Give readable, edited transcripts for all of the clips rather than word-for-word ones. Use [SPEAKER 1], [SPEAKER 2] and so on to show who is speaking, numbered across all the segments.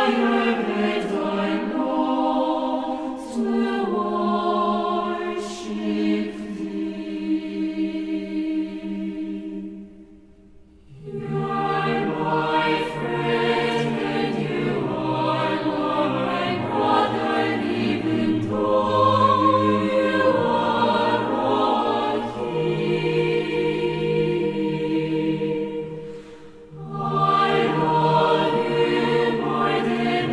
[SPEAKER 1] And I long to worship Thee. You are my friend, and you are my brother, even though you are a king. I love you more than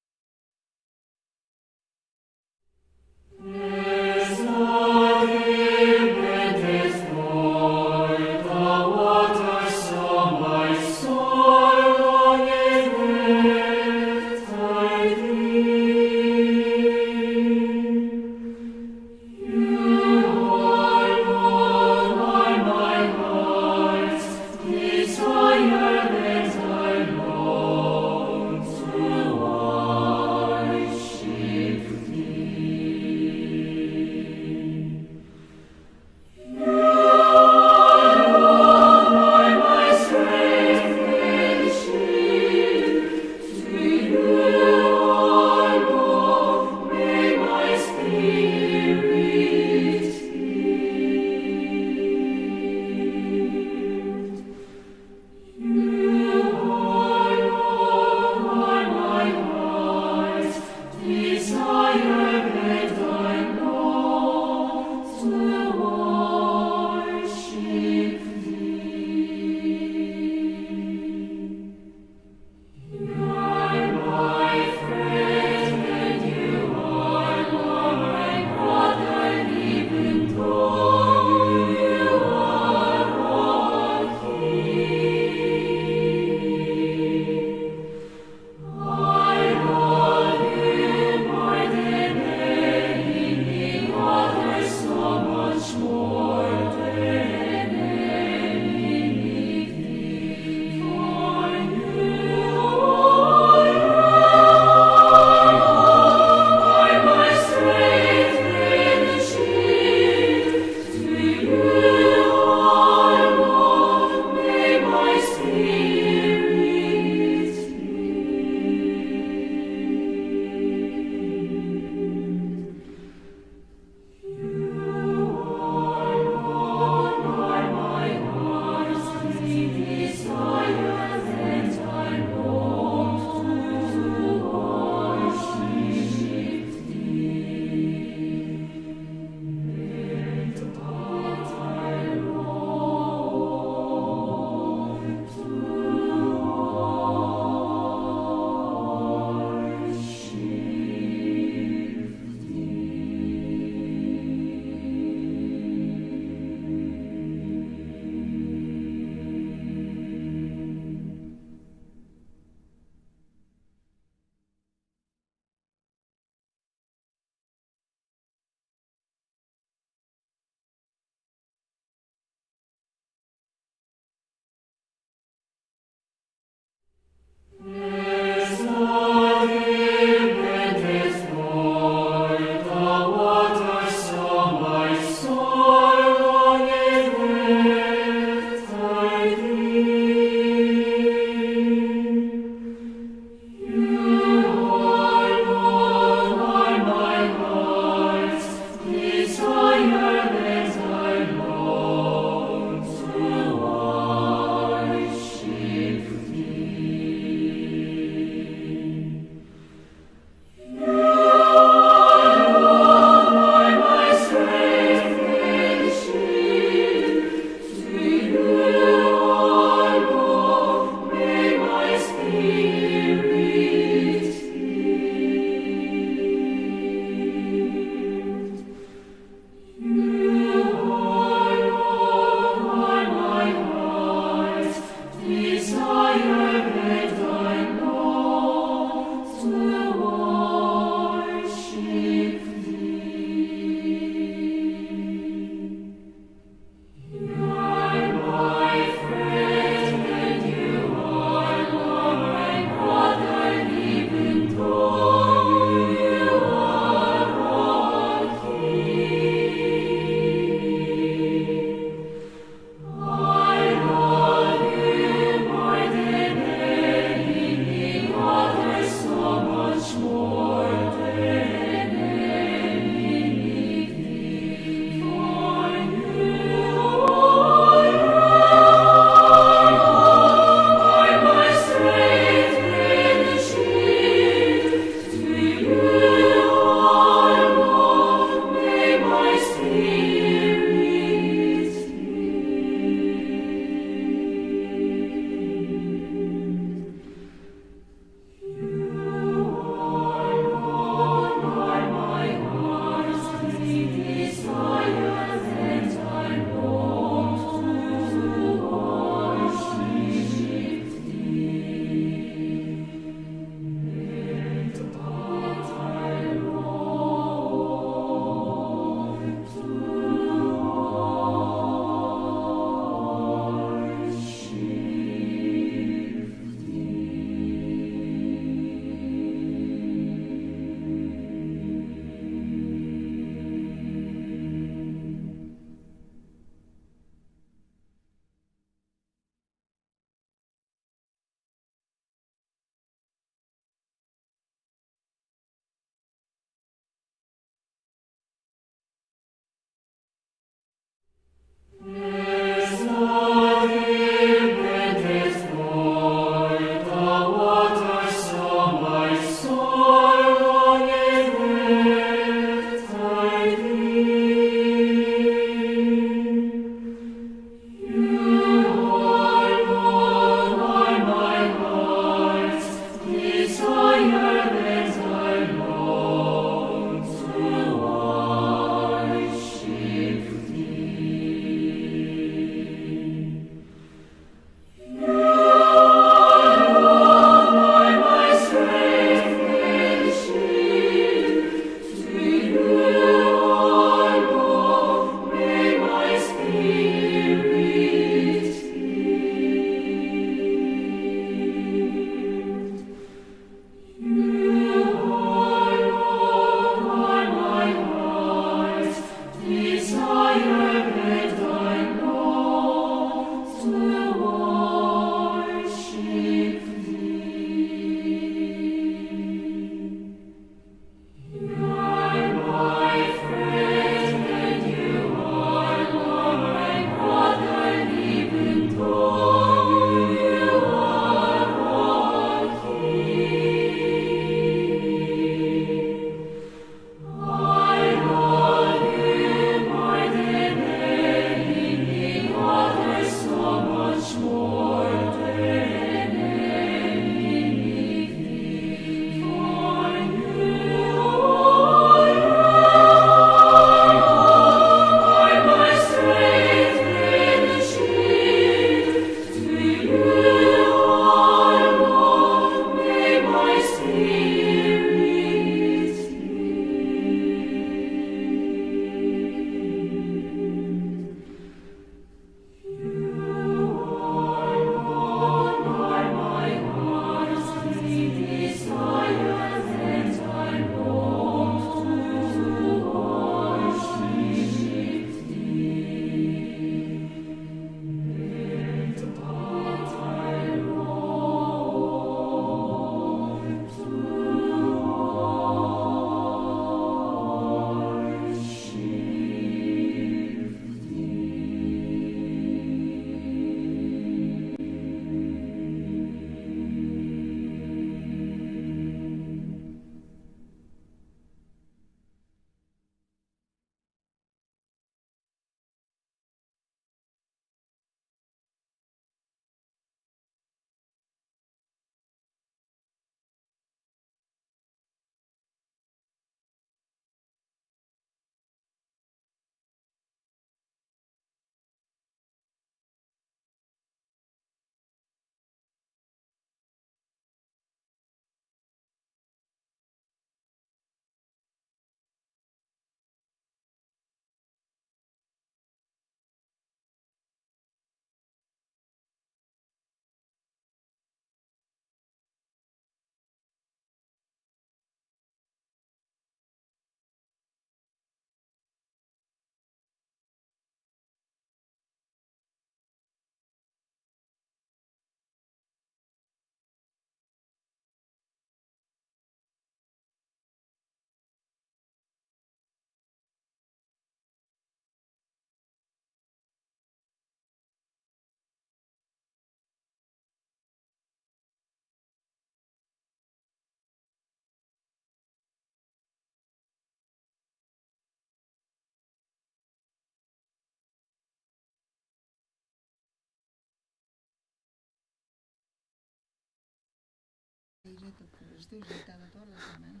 [SPEAKER 2] Estoy retado toda la semana.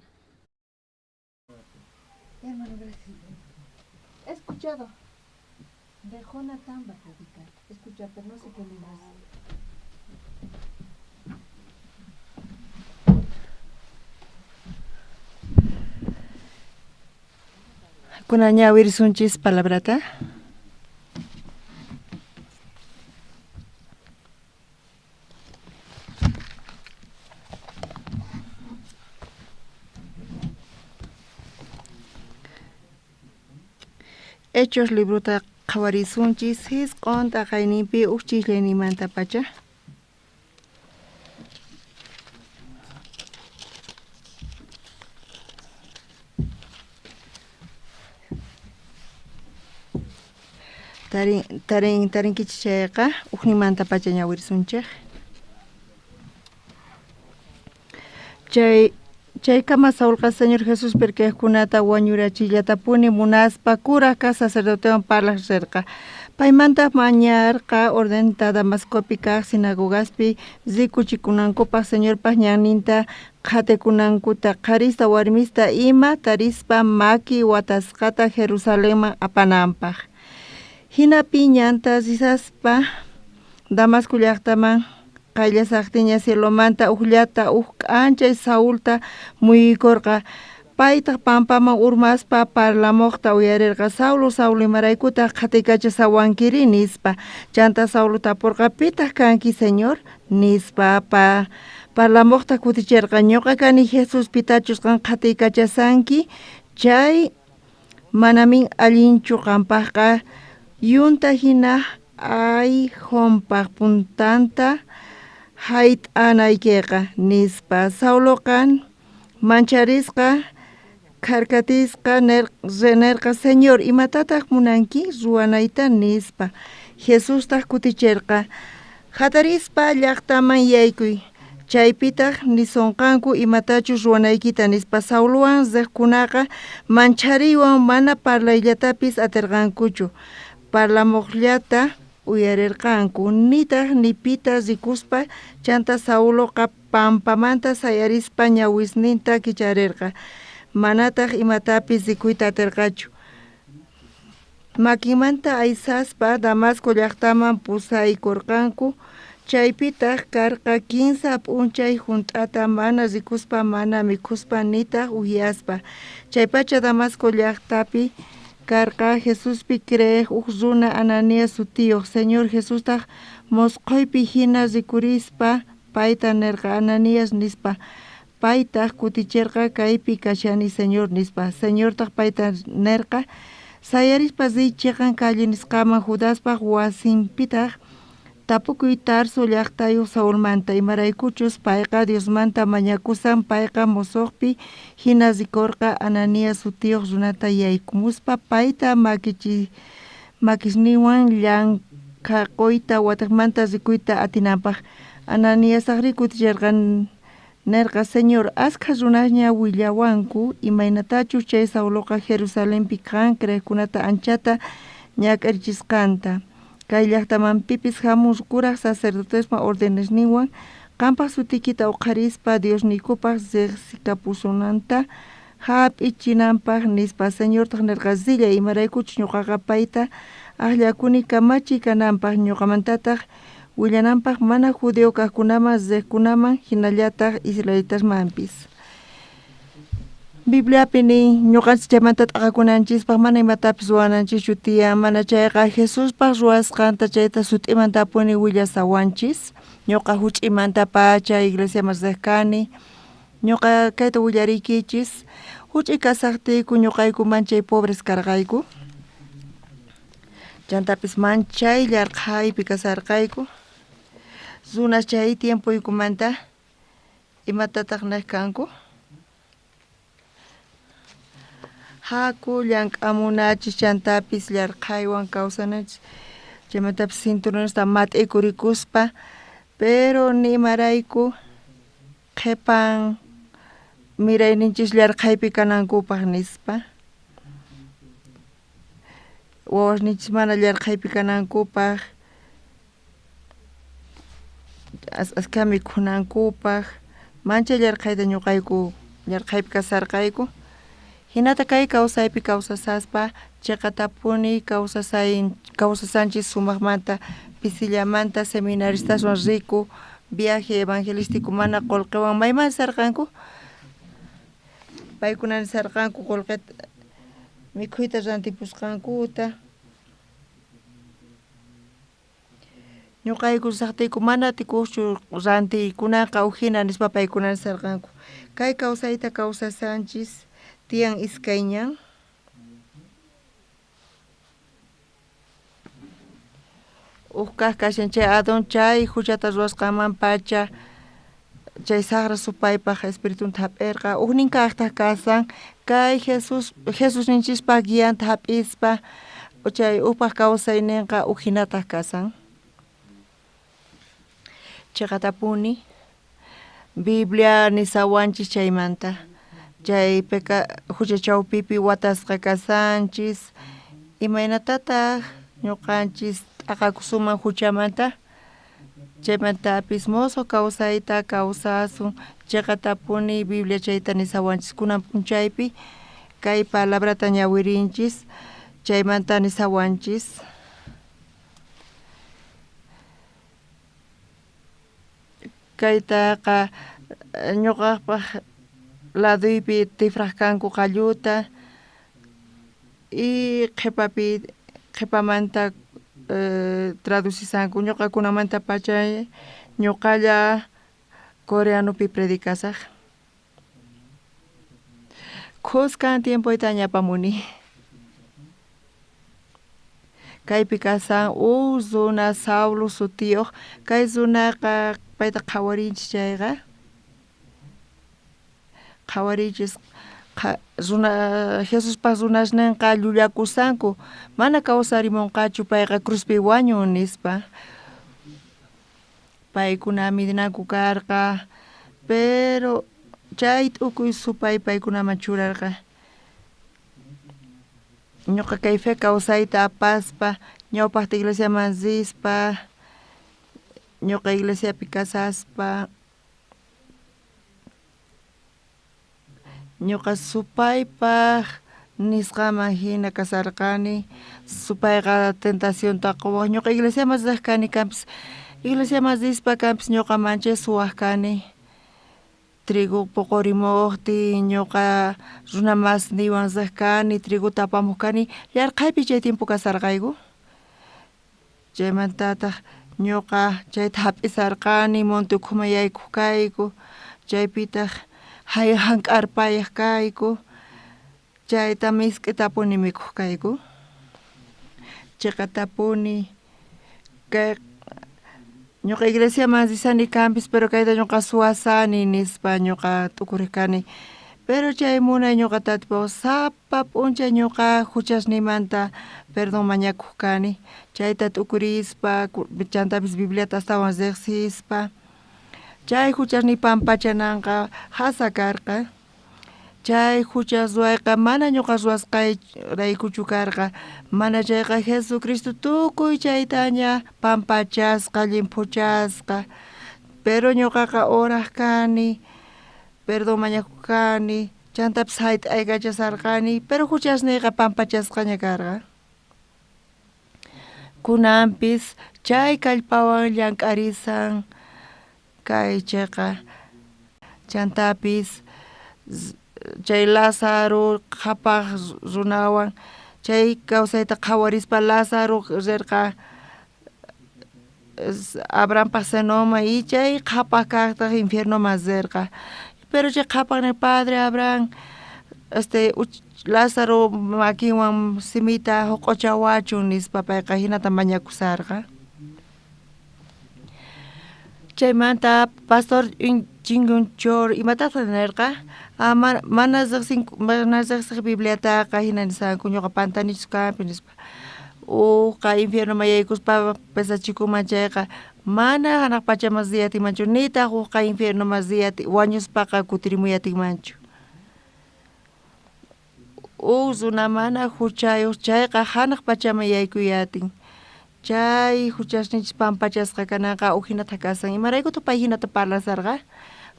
[SPEAKER 2] Hermano, gracias. He escuchado de Jonathan va a predicar. Escucha, pero no sé qué libro es. Kuna ñawirisunchis palabrata. Hechos librota qhawarisunchis hisq'on t'aqayninpi uj chislayninmantapacha. Tarin, tarin, tarinkichis chayqa ujninmantapacha ñawirisunchej. Chay chaykama Saulqa Señor Jesús pirkejkunata wañurachillatapuni munaspa kuraj kaj sacerdotewan parlaj rerqa. Paymanta mañarqa ordenta Damascopi kaj sinagogaspi rikuchikunankupaj Señorpaj ñanninta qhatikunankuta qharista warmista ima tarispa maki watasqata Jerusalenman apananpaj. Jinapi ñanta risaspa Damasco llaqtaman qayllasaqtiña cielomanta ujllata uj k'anchay Saulta muyuykorqa. Paytaj pampaman urmaspa parlamojta uyarerqa: Saulo, Saulo, imaraykutaj qhatikachasawankiri? Nispa. Chanta Saulo taporqa: Pitaj kanki, Señor? Nispa. Parlamojtaj kuticherqa: Ñoqa kani Jesús, pitachus qan qhatikachasanki chay. Manamin allinchu qampajqa yunta jina ayjonpaj puntanta hayt'anaykeqa, nispa. Sauloqa mancharisqa kharkatisqa nerqa: Señor, imatataj munanki ruwanayta? Nispa. Jesustaj kuticherqa: Jatarispa llaqtaman yaykuy, chaypitaj nisonqanku imatachus ruwanaykita, nispa. Saulowan riqkunaqa manchariywan mana parlayllatapis aterqankuchu, parlamojllata uyarerqanku, nitaj ni pita rikuspa. Chanta Sauloqa pampamanta sayarispa ñawisninta kicharerqa, manataj imatapis rikuyta aterqachu. Makinmanta aysaspa Damasco llaqtaman pusaykorqanku, chaypitaj karqa kinsa p'unchay junt'ata mana rikuspa, mana mikhuspa, nitaj ujyaspa. Chaypacha Damasco llaqtapi karqa Jesuspi creej uj runa Ananías sutiyoj. Señor Jesustaj mosqoypi jina rikurispa payta nerqa: Ananías, nispa. Paytaj kuticherqa: Kaypi kashani, Señor, nispa. Señortaj payta nerqa: Sayarispa riy cheqan calle nisqaman, Judaspaj wasinpitaj tapukuy Tarso llaqtayuq Saulmanta, imaraykuchus payqa Diosmanta mañakusan. Payqa mosojpi jina rikorqa Ananías sutiyuq runata yaykumuspa payta makisninwan llankhaqoyta watejmanta rikuyta atinanpaj. Ananiastajrí kuticherqa, nerqa: Señor, askha runasña willawanku imaynatachus chay Sauloqa Jerusalenpi qan creejkunata anchata ñak'arichisqanta. Kay llaqtaman pipis jamun kuraj sacerdotespa ordenesninwan qanpaj sutiykita uqharispa Diosniykupaj rejsikapusunanta jap'ichinanpaj, nispa. Señortaj nerqa: Rillay, imaraykuchus ñoqaqa payta ajllakuni kamachiy kananpaj, ñoqamantataj willananpaj mana judío kajkunaman rejkunaman, jinallataj israelitasmanpis. Bibliapi nin ñuqanchis chaymanta t'aqakunanchispaj mana imatapis ruwananchischu tiyan, mana chayqa Jesuspaj ruwasqanta chayta sut'imantapuni willasawanchis. Ñuqa huch'imantapacha iglesiaman riq kani. Ñuqa kayta willariykichis: huch'i kasaqtiyku ñuqayku manchay pobres karqayku. Chantapis manchay llarqhaypi kasarqayku. Runas chay tiempoykumanta imatataq nej kanku? Haku llank'amunachis, chantapis llarqhaywan kawsanachis, chaymantapis cinturonesta mat'ikurikuspa, pero ni imarayku qhipan mirayninchis llarqhaypi kanankupaj, nispa. Wawasninchis mana llarqhaypi kanankupaj, askha mikhunankupaj, Manchay yarqhayta ñuqayku yarqhaypi kasarqayku. Hinata kay kawsaypi kawsasaspa chiqatapuni kawsasanchis sumaqmanta pisillamanta seminaristaswan riku viaje evangelístico mana qullqiwan mayman sarqanku paykuna nisarqanku qullqita mikhuyta rantipusqankuta ñuqayku risaqtiyku mana atikuqchu rantiykunaqa ujina nispa paykuna nisarqanku kay kawsayta kawsasanchis tiyan iskay ñan uj kaq kashan chay Adón chay huchata ruwasqanman pacha chay saqra supaypaq espiritunta hap'irqa ujnin kaqtaq kasan kay Jesusninchispaq guianta hap'ispa chay ujpaq kawsayninqa ujhinataq kasan chiqatapuni Biblia nisawanchis chaymanta chay hucha chawpipi watasqa kasanchis imaynatataq ñuqanchis t'aqakusunman huchamanta chaymantapis musuq kawsayta kawsasun chiqatapuni Biblia chayta nisawanchis kunan p'unchaypi kay palabrata ñawirinchis chaymanta nisawanchis kaytaqa ñuqapaq laduypi tifraq kanku qalluta y qhipamanta traducisanku ñuqakunamanta pacha ñuqalla coreanopi predicasaq khuskan tiempoyta ñapamuni kaypi kasan uj runa Saulo sutiyuq kay runaqa payta qhawarinchis chayqa qhawarinchis runa Jesuspaq runasninqa llullakusanku mana kawsarimunqachu payqa cruzpi wañun nispa paykuna midinanku karqa pero chay t'ukuy supay paykunaman churarqa ñuqa kay fe kawsayta apaspa ñawpaqta iglesiaman rispa ñuqa iglesiapi kasaspa ñuqa supaypaq nisqaman hina kasarqani supayqa tentacionta quwaq ñuqa iglesiaman riq kani kanpis iglesiaman rispa kanpis ñuqa manchay suwaq kani trigo puqurimuqtin ñuqa runa masniywan riq kani trigota apamuq kani yarqhaypi chay tiempo kasarqayku chaymantataq ñuqa chayta hap'isarqani monte ukhuman yaykuq kayku chaypitaq hank'arpayaq kayku chayta misk'itapuni mikhuq kayku chiqatapuni kay ñuqa iglesiaman risani kanpis pero kayta ñuqa suwasani nispa ñuqa t'ukuriq kani pero chay munay ñuqa tatipaq sapa p'unchay ñuqa huchasniymanta perdón mañakuq kani chayta t'ukurispa chantapis Bibliata astawan riqsispa chay huchasniy pampachananqa jasa karqa chay hucha ruwayqa mana ñuqa ruwasqayraykuchu karqa mana chayqa Jesucristo tukuy chaytaña pampachasqa llimphuchasqa pero ñuqaqa oraq kani perdón mañakuq kani chantapis hayt'aykachasarqani pero huchasniyqa pampachasqaña karqa kunanpis chay kallpawan llank'arisan kay chayqa chantapis chay Lázaro qhapaq runawan chay kawsayta qhawarispa Lázaro rirqa Abrahampaq senoman y chay qhapaq kaqtaq infiernoman rirqa pero chay qhapaq nin padre Abraham Lázaro makinwan simita huq'uchawachun nispa payqa hinata mañakusarqa chaymanta pastor Chingunchor imatataq nirqa mana riqsiq Bibliataqa hina nisanku ñuqa pantanichu kanpi nispa uqa infiernoman yaykuspa pesachikuman chayqa mana hanaq pachaman riy atinmanchu nitaq uqa infiernoman riy wañuspaqa kutirimuy atinmanchu uj runa mana huchayuq chayqa hanaq pachaman yaykuy atin chay huchasninchis pampachasqa kananqa ujhinata kasan imaraykutaq pay hinata parlasarqa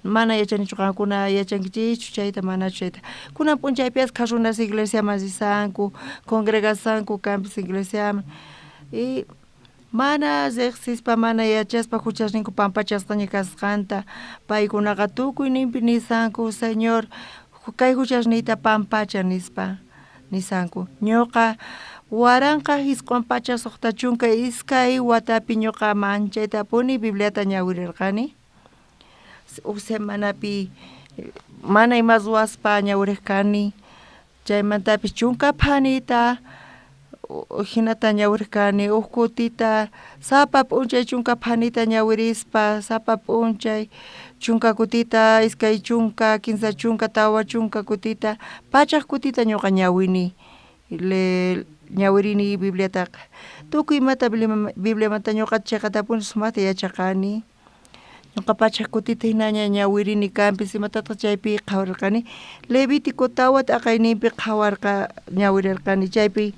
[SPEAKER 2] Mana yachanichu qankuna yachankichikchu chayta manachu chayta. Kunan p'unchaypi askha runas iglesiaman risanku, congregasanku kanpis iglesiaman y mana riqsispa mana yachaspa juchasninku pampachasqaña kasqanta paykunaqa tukuyninpi nisanku Señor kay juchasniyta pampacha nispa nisanku. Ñuqa 1962 watapi ñuqa manchaytapuni Bibliata ñawirirqani. Uj semanapi mana ima ruwaspa ñawiriq kani, chaymantapis chunka phanita jinata ñawiriq kani, uj kutita sapa p'unchay chunka phanita ñawirispa sapa p'unchay chunka kutita, 20, 30, 40 kutita, 100 kutita ñuqa ñawini ñawirini Bibliataqa. Tukuy imata Bibliamanta ñuqa chiqatapuni sumaqta yachaqani. Ñuqa 100 kutita hinaña ñawirini kanpis imatataq chaypi qhawarirqani Levítico 4 t'aqayninpi qhawarqa ñawirirqani chaypi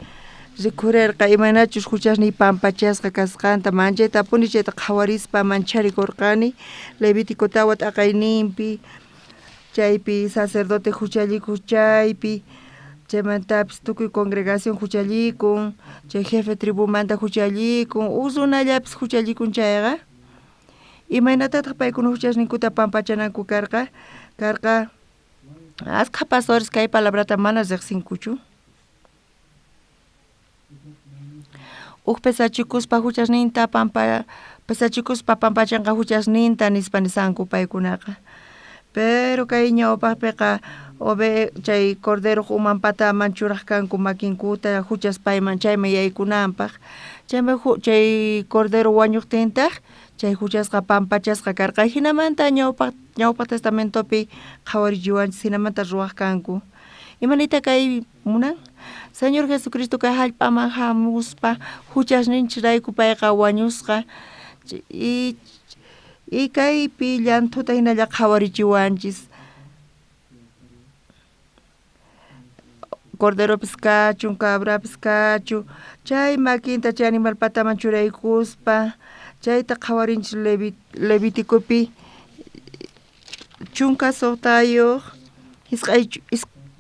[SPEAKER 2] rikhurirqa imaynachus juchasniy pampachasqa kasqanta manchaytapuni chayta qhawarispa mancharikurqani Levítico 4 t'aqayninpi chaypi sacerdote juchallikuq chaypi chaymantapis tukuy congregación juchallikun chay jefe tribumanta juchallikun uj runallapis juchallikun chayqa imaynatataq paykuna juchasninkuta pampachananku karqa karqa askha pastores kay palabrata mana riqsinkuchu. Uj pesachikuspa juchasninta pesachikuspa pampachanqa juchasninta nispa nisanku paykunaqa. Pero kay ñawpaqpiqa chay corderoq uman pataman churaq kanku makinkuta juchas payman chayman yaykunanpaq. Chayman chay cordero wañuqtintaq chay juchasqa pampachasqa karqa. Jinamanta ñawpaq testamentopi qhawarichiwanchis jinamanta ruwaq kanku. Imanita kay munan? Señor Jesucristo kay jallp'aman hamuspa juchasninchirayku payqa wañusqa y kaypi llanthuta hinalla qhawarichiwanchis. Corderopis kachun, cabrapis kachun, chay makinta chay animal pataman churaykuspa chayta qhawarinchis Leviticopi 16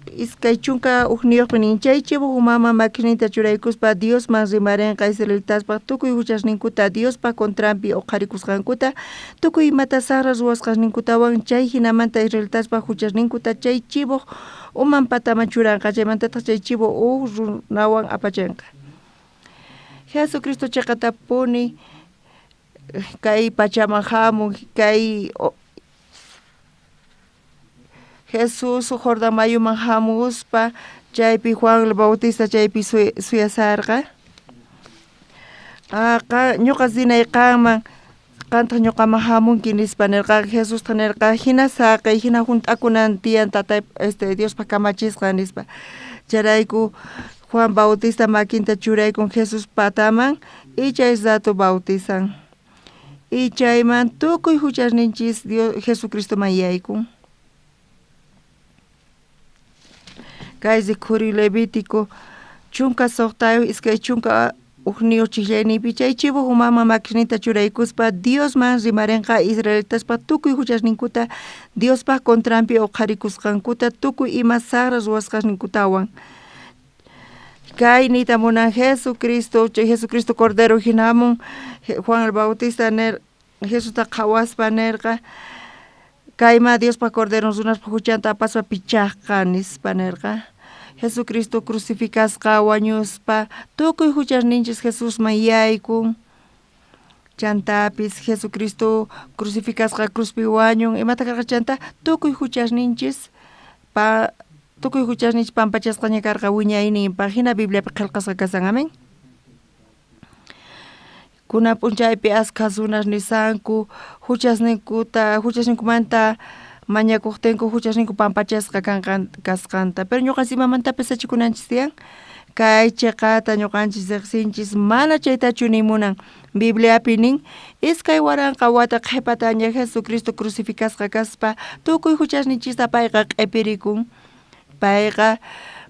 [SPEAKER 2] 21 nin chay chivo umaman makininta churaykuspa Diosman rimarinqa israelitaspaq tukuy juchasninkuta Diospa contranpi uqharikusqankuta tukuy imata saqra ruwasqasninkutawan chay hinamanta israelitaspaq juchasninkuta chay chivoq uman pataman churanqa chaymantataq chay chivo uj runawan apachinqa. Jesucristo chiqatapuni kay pachaman hamun kay Jesús Jordán mayuman hamuspa chaypi Juan el Bautista chaypi suyasarqa. Ñuqa rinay qanman qantaq ñuqaman hamunki nispa nirqa. Jesusta nirqa hina saqey hina hunt'akunan tiyan tatay Diospa kamachisqan nispa. Chayrayku Juan Bautista makinta churaykun Jesús pataman y chay rato bautizan. Y chayman tukuy juchasninchis Dios Jesucristoman yaykun. Kay rikhuri Levítico 16 21 chijllayninpi chay chivo umaman makininta churaykuspa Diosman rimarinqa israelitaspa tukuy juchasninkuta Diospa contranpi uqharikusqankuta tukuy ima saqra ruwasqasninkutawan. Kay niyta munan Jesucristo, chay Jesucristo Cordero hinamun Juan el Bautista Jesusta qhawaspa nirqa kayma Diospa Cordero runaspa juchanta apaspa pichaqqa nispa nirqa. Jesucristo crucificasqa wañuspa tukuy juchasninchis Jesusman yaykun. Chantapis Jesucristo crucificasqa cruzpi wañun imata karqa chanta tukuy juchasninchis tukuy juchasninchis pampachasqaña karqa wiñayninpaq hina Bibliapi qillqasqa kasan. Amén. Kunan p'unchaypi askha runas nisanku juchasninkumanta mañakuqtinku juchasninku pampachasqa kasqanta. Pero ñuqanchis imamanta pesachikunanchis tiyan? Kay chiqata ñuqanchis riqsinchis mana chaytachu nimunan. Bibliapi nin 2000 wata qhipataña Jesucristo crucificasqa kaspa tukuy juchasninchista payqa q'ipirikun. Payqa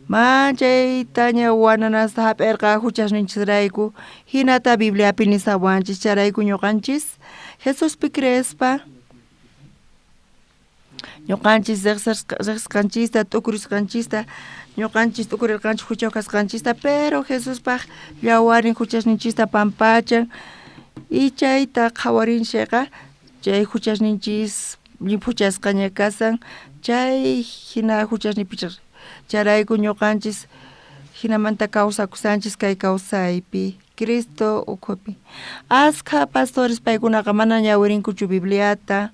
[SPEAKER 2] manchaytaña wananasta hap'irqa juchasninchisrayku hinata Bibliapi nisawanchis. Chayrayku ñuqanchis Jesuspi creespa Ñuqanchis riqsisqanchista, t'ukurisqanchista, ñuqanchis t'ukurirqanchis juchayuq kasqanchista, pero Jesuspaq yawarin juchasninchista pampachan y chayta qhawarinchikqa chay juchasninchis llimphuchasqaña kasan, chay jina juchasninpichus chayrayku ñuqanchis jinamanta kawsakusanchis kay kawsaypi Cristo ukhupi. Askha pastores paykunaqa mana ñawirinkuchu Bibliata,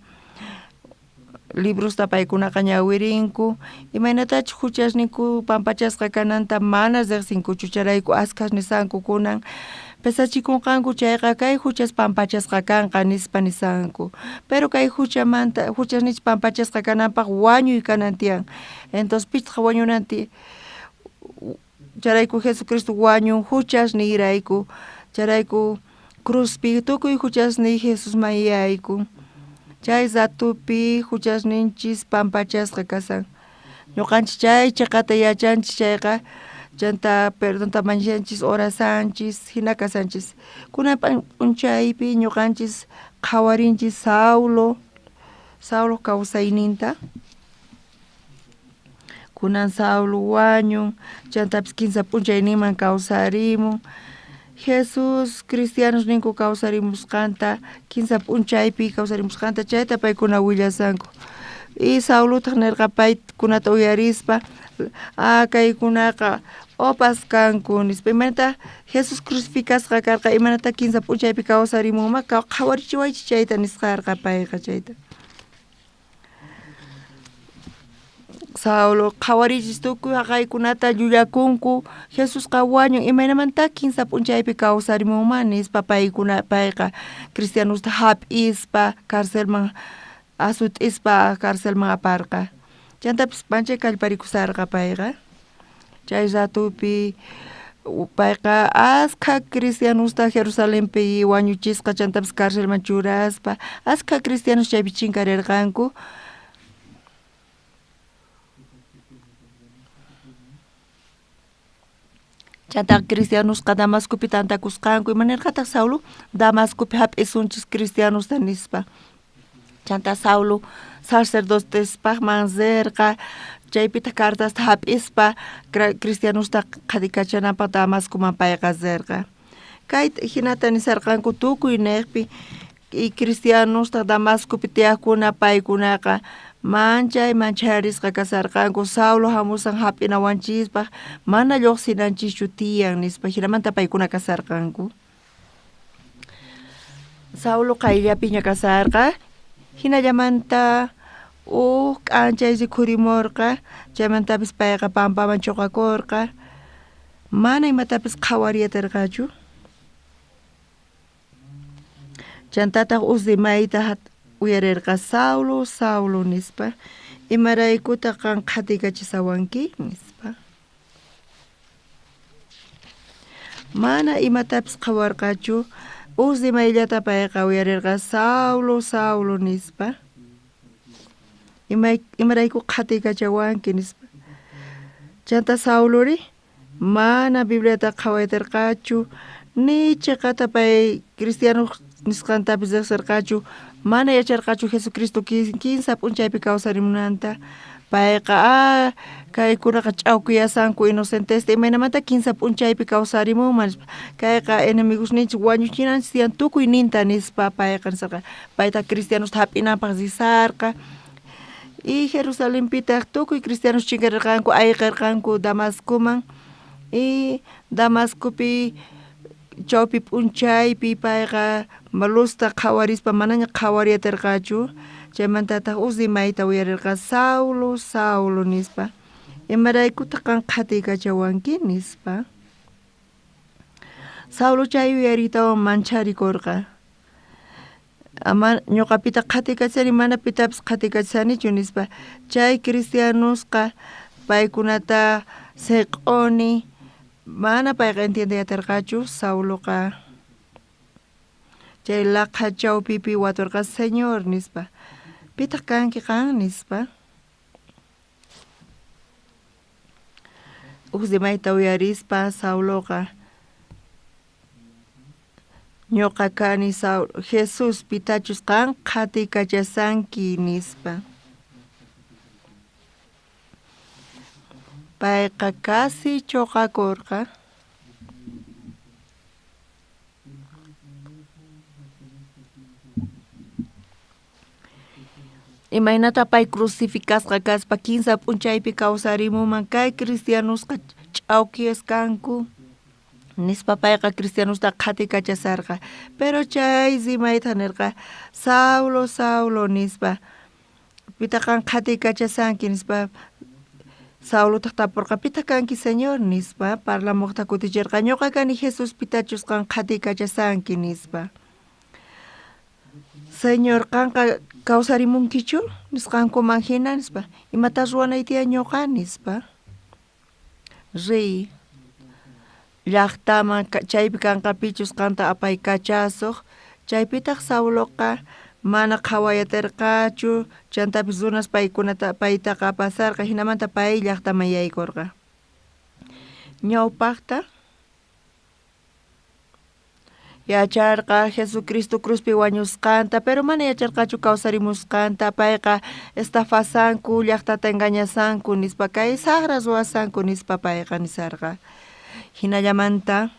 [SPEAKER 2] librosta paykunaqa ñawirinku, imaynatachus juchasninku pampachasqa kananta mana riqsinkuchu, chayrayku askhas nisanku kunan pesachikunqanku chayqa kay juchas pampachasqa kanqa nispa nisanku, pero kay juchamanta juchasninchik pampachasqa kananpaq wañuy kanan tiyan, entonces pitaq wañunan tiyan, chayrayku Jesucristo wañun juchasniyrayku, chayrayku cruzpi tukuy juchasniy Jesusman yaykun, chay ratupi juchasninchis pampachasqa kasan, ñuqanchik chay chiqata yachanchik chayqa chanta perdonta mañashanchis orasanchis jina kasanchis. Kunan p'unchaypi ñuqanchis qhawarinchis Saulo, Saulo kawsayninta, kunan Saulo wañun, chantapis kinsa p'unchayninman kawsarimun, Jesús cristianos ninku kawsarimusqanta, kinsa p'unchaypi kawsarimusqanta, chayta paykuna willasanku. Y Saulotaq nirqa paykunata uyarispa, ah kaykunaqa opas kanku nispa, imaynata Jesús crucificasqa karqa, imaynata kinsa p'unchaypi kawsarimunman, qhawarichiwaychik chayta nisqarqa payqa chayta. Saulo qhawarichis tukuy jaqaykunata llullakunku, Jesusqa wañun, imaynamanta kinsa p'unchaypi kawsarimunman nispa paykuna payqa cristianosta hap'ispa carcelman asut'ispa carcelman aparqa. Chantapis manchay kallparikusarqa payqa, chay ratupi payqa askha cristianosta Jerusalenpi wañuchisqa, chantapis carcelman churaspa, askha cristianos chaypi chinkarirqanku. Chanta cristianosqa Damascopi tantakusqanku, imanirqataq Saulo Damascopi hap'isunchis cristianosta nispa. Chanta Saulo sacerdotespaqman rirqa, chaypitaq cartasta hap'ispa cristianosta qhatikachananpaq Damascoman payqa rirqa. Kay jinata nisarqanku tukuy niqpi y cristianosta Damascopi tiyaqkuna paykunaqa manchay mancharisqa kasarqanku, Saulo hamusan hap'inawanchispaq mana lluqsinanchischu tiyan nispa, jinamanta paykuna kasarqanku. Saulo qayllapiña kasarqa, jinallamanta uj k'anchay rikhurimurqa, chaymantapis payqa pampaman chuqakurqa, mana imatapis qhawariyatirqachu. Chantataq uj rimayta uyarirqa, Saulo, Saulo nispa, imaraykutaq qan qhatikachisawanki nispa. Mana imatapis qhawarqachu, uj rimayllata payqa uyarirqa, Saulo, Saulo nispa, imarayku qhatikachawanki nispa. Chanta Saulori mana Bibliata qhawaytirqachu, ni chiqata pay cristiano nisqantapis riqsirqachu, mana yacharqachu Jesucristo kinsa p'unchaypi kawsarimunanta. Payqa ah kaykunaqa ch'awkiyasanku inocentesta, imaynamanta kinsa p'unchaypi kawsarimunman nispa, kayqa enemigosninchik wañuchinanchis tiyan tukuy ninta nispa payqa nisarqa. Payta cristianosta hap'inanpaq risarqa y Jerusalenpitaq tukuy cristianos chinkarirqanku, ayqirqanku Damascoman y Damascopi chawpi p'unchaypi payqa luzta qhawarispa manaña qhawariyatirqachu, chaymantataq uj rimayta uyarirqa, Saulo, Saulo nispa, imaraykutaq qan qhatikachawanki nispa. Saulo chay uyariytawan mancharikurqa, ama ñuqapita qhatikachani mana pitapis qhatikachanichu nispa. Chay cristianosqa paykunata siq'uni, mana payqa entiendeyatirqachu. Sauloqa chay laqha chawpipi waturqa, Señor nispa, pitaq kanki qan nispa. Uj rimayta uyarispa Sauloqa, ñuqa kani Saulo, Jesús pitachus qan qhatikachasanki nispa. Payqa casi choqakorqa. Imaynata pay crucificasqa kaspa kinsa p'unchaypi kawsarimunman kay cristianosqa ch'awkiyas kanku nispa payqa cristianosta qhatikachasarqa. Pero chay rimayta nerqa Saulo, Saulo nispa, pitaq qan qhatikachasanki nispa. Saulotaq tapurqa pitaq kanki Señor nispa. Parlamuqta kuticherqa ñuqa kani Jesús pitachus qan qhatikachasanki nispa. Señor qanqa kawsarimunkichu nisqankuman hina nispa. Imata ruwanay tiyan ñuqa nispa. Riy llaqtaman chaypi kanqa pichus qanta apaykachasuq. Chaypitaq Sauloqa mana qhawayatirqachu, chantapis runas paykunata paytaqa pasarqa, hinamanta pay llaqtaman yaykurqa. Ñawpaqta yacharqa Jesucristo cruzpi wañusqanta, pero mana yacharqachu kawsarimusqanta. Payqa estafasanku, llaqtata engañasanku nispa, kay saqra ruwasanku nispa payqa nisarqa. Hinallamanta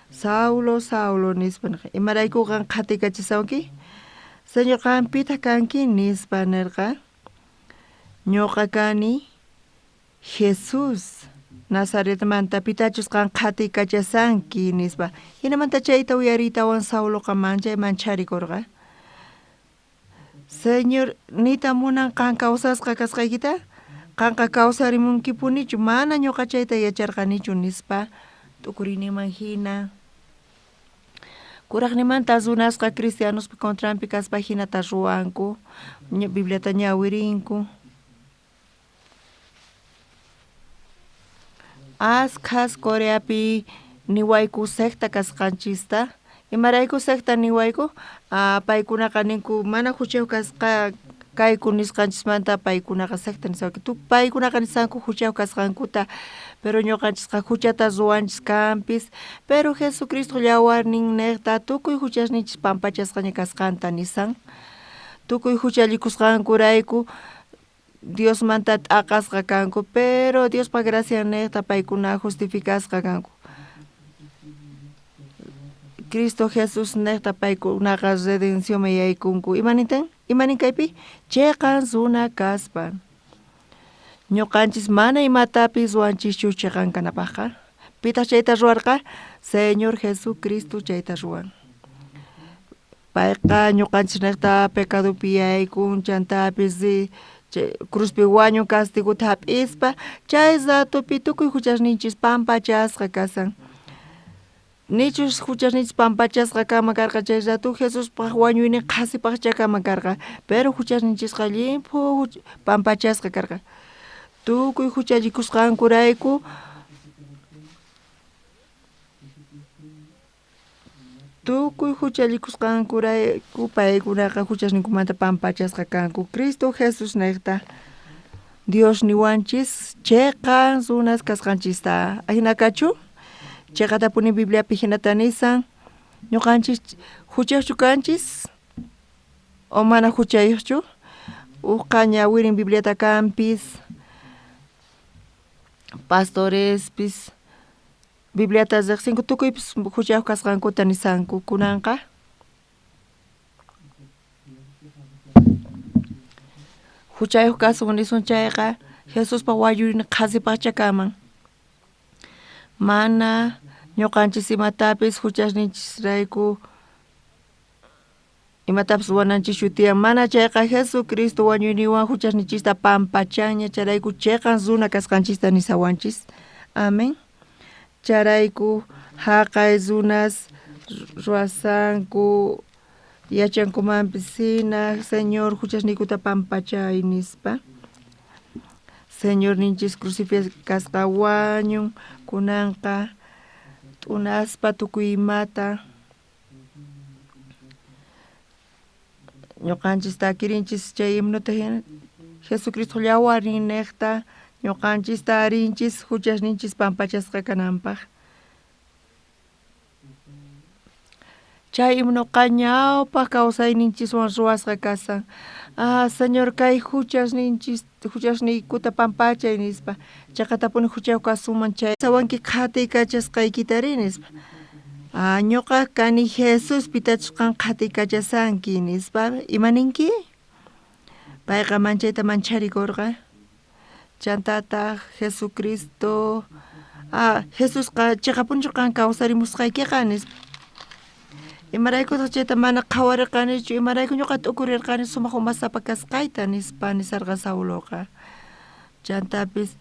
[SPEAKER 2] Saulo, Saulo nispa nirqa, imarayku qan qhatikachisanki? Señor qan pitaq kanki nispa nirqa. Ñuqa kani Jesús Nazaretmanta pitachus qan qhatikachasanki nispa. Hinamanta chayta uyariytawan Sauloqa manchay mancharikurqa. Señor nita munan qan kawsasqa kasqaykita? Qanqa kawsarimunkipunichu? Mana ñuqa chayta yacharqanichu nispa t'ukuriniman hina. Kuraqnimanta runasqa cristianospa contranpi kaspa hinata ruwanku, Bibliata ñawirinku. Askhas Coreapi niwayku secta kasqanchista. Imarayku secta niwayku? Paykunaqa ninku mana huchayuq kasqa kayku nisqanchismanta paykunaqa secta nisawayku. Paykunaqa nisanku huchayuq kasqankuta, pero ñuqanchisqa huchata ruwanchis kanpis, pero Jesucristo llawarnin niqta tukuy huchasninchis pampachasqaña kasqanta nisan. Tukuy huchallikusqankurayku Diosmanta t'aqasqa kanku, pero Diospa gracia niqta paykuna justificasqa kanku. Cristo Jesús niqta paykunaqa redencionman yaykunku. Imanintan? Imanin kaypi? Chiqan runa kaspa. Ñuqanchis mana imatapis ruwanchischu chiqan kanapaqqa. Pitaq chayta ruwarqa? Señor Jesucristo chayta ruwan. Payqa ñuqanchis niqta pecadopi yaykun, chantapis cruzpi wañun castigota hap'ispa, chay ratopi tukuy huchasninchis pampachasqa kasan. Nichus huchasninchis pampachasqa kanman karqa chay rato Jesuspaq wañuynin qhasipaqcha kanman karqa, pero huchasninchisqa llimphu pampachasqa karqa. Tukuy huchallikusqankurayku tukuy huchallikusqankurayku paykunaqa huchasninkumanta pampachasqa kanku. Cristo Jesús niqta Dios niwanchis chiqan runas kasqanchista. Ajinakachu? Chiqatapuni Bibliapi hinata nisan. Ñuqanchis huchayuqchu kanchis o mana huchayuqchu? Uqqa ñawirin Bibliata kanpis, pastorespis Bibliata riqsinku, tukuypis huchayuq kasqankuta nisanku. Kunanqa huchayuq kasun nisun chayqa Jesuspa wañuynin qhasipaqcha kanman. Mana ñuqanchis imatapis huchasninchisrayku imatapis ruwananchischu tiyan. Mana chayqa Jesucristo wañuyninwan huchasninchista pampachanña, chayrayku chiqan runa kasqanchista nisawanchis. Amén. Chayrayku haqay runas ruwasanku yachankumanpis hina Señor huchasniykuta pampachay nispa. Señorninchis crucificasqa wañun kunanqa t'unaspa tukuy imata ñuqanchis takirinchis chay himnota hina Jesucristo llawarnin niqta ñuqanchista arinchis huchasninchis pampachasqa kananpaq. Chay himnoqa ñawpaq kawsayninchiswan ruwasqa kasan. Ah, Señor, kay huchasniykuta pampachay nispa. Chaqatapuni huchayuq kasunman chay. Sawanki qhatiykachasqaykitari nispa. Ah, ñuqa kani Jesús pitachus qan qhatiykachasanki nispa. Ima ninki? Payqa manchayta mancharikurqa. Chantataq Jesucristo, ah, Jesusqa chiqapunichu qan kawsarimusqaykiqa nispa. Imaraykutaq chayta mana qhawarirqanichu, imarayku ñuqa t'ukurirqani sumaq umasapa kasqayta nispa nisarqa Sauloqa. Chantapis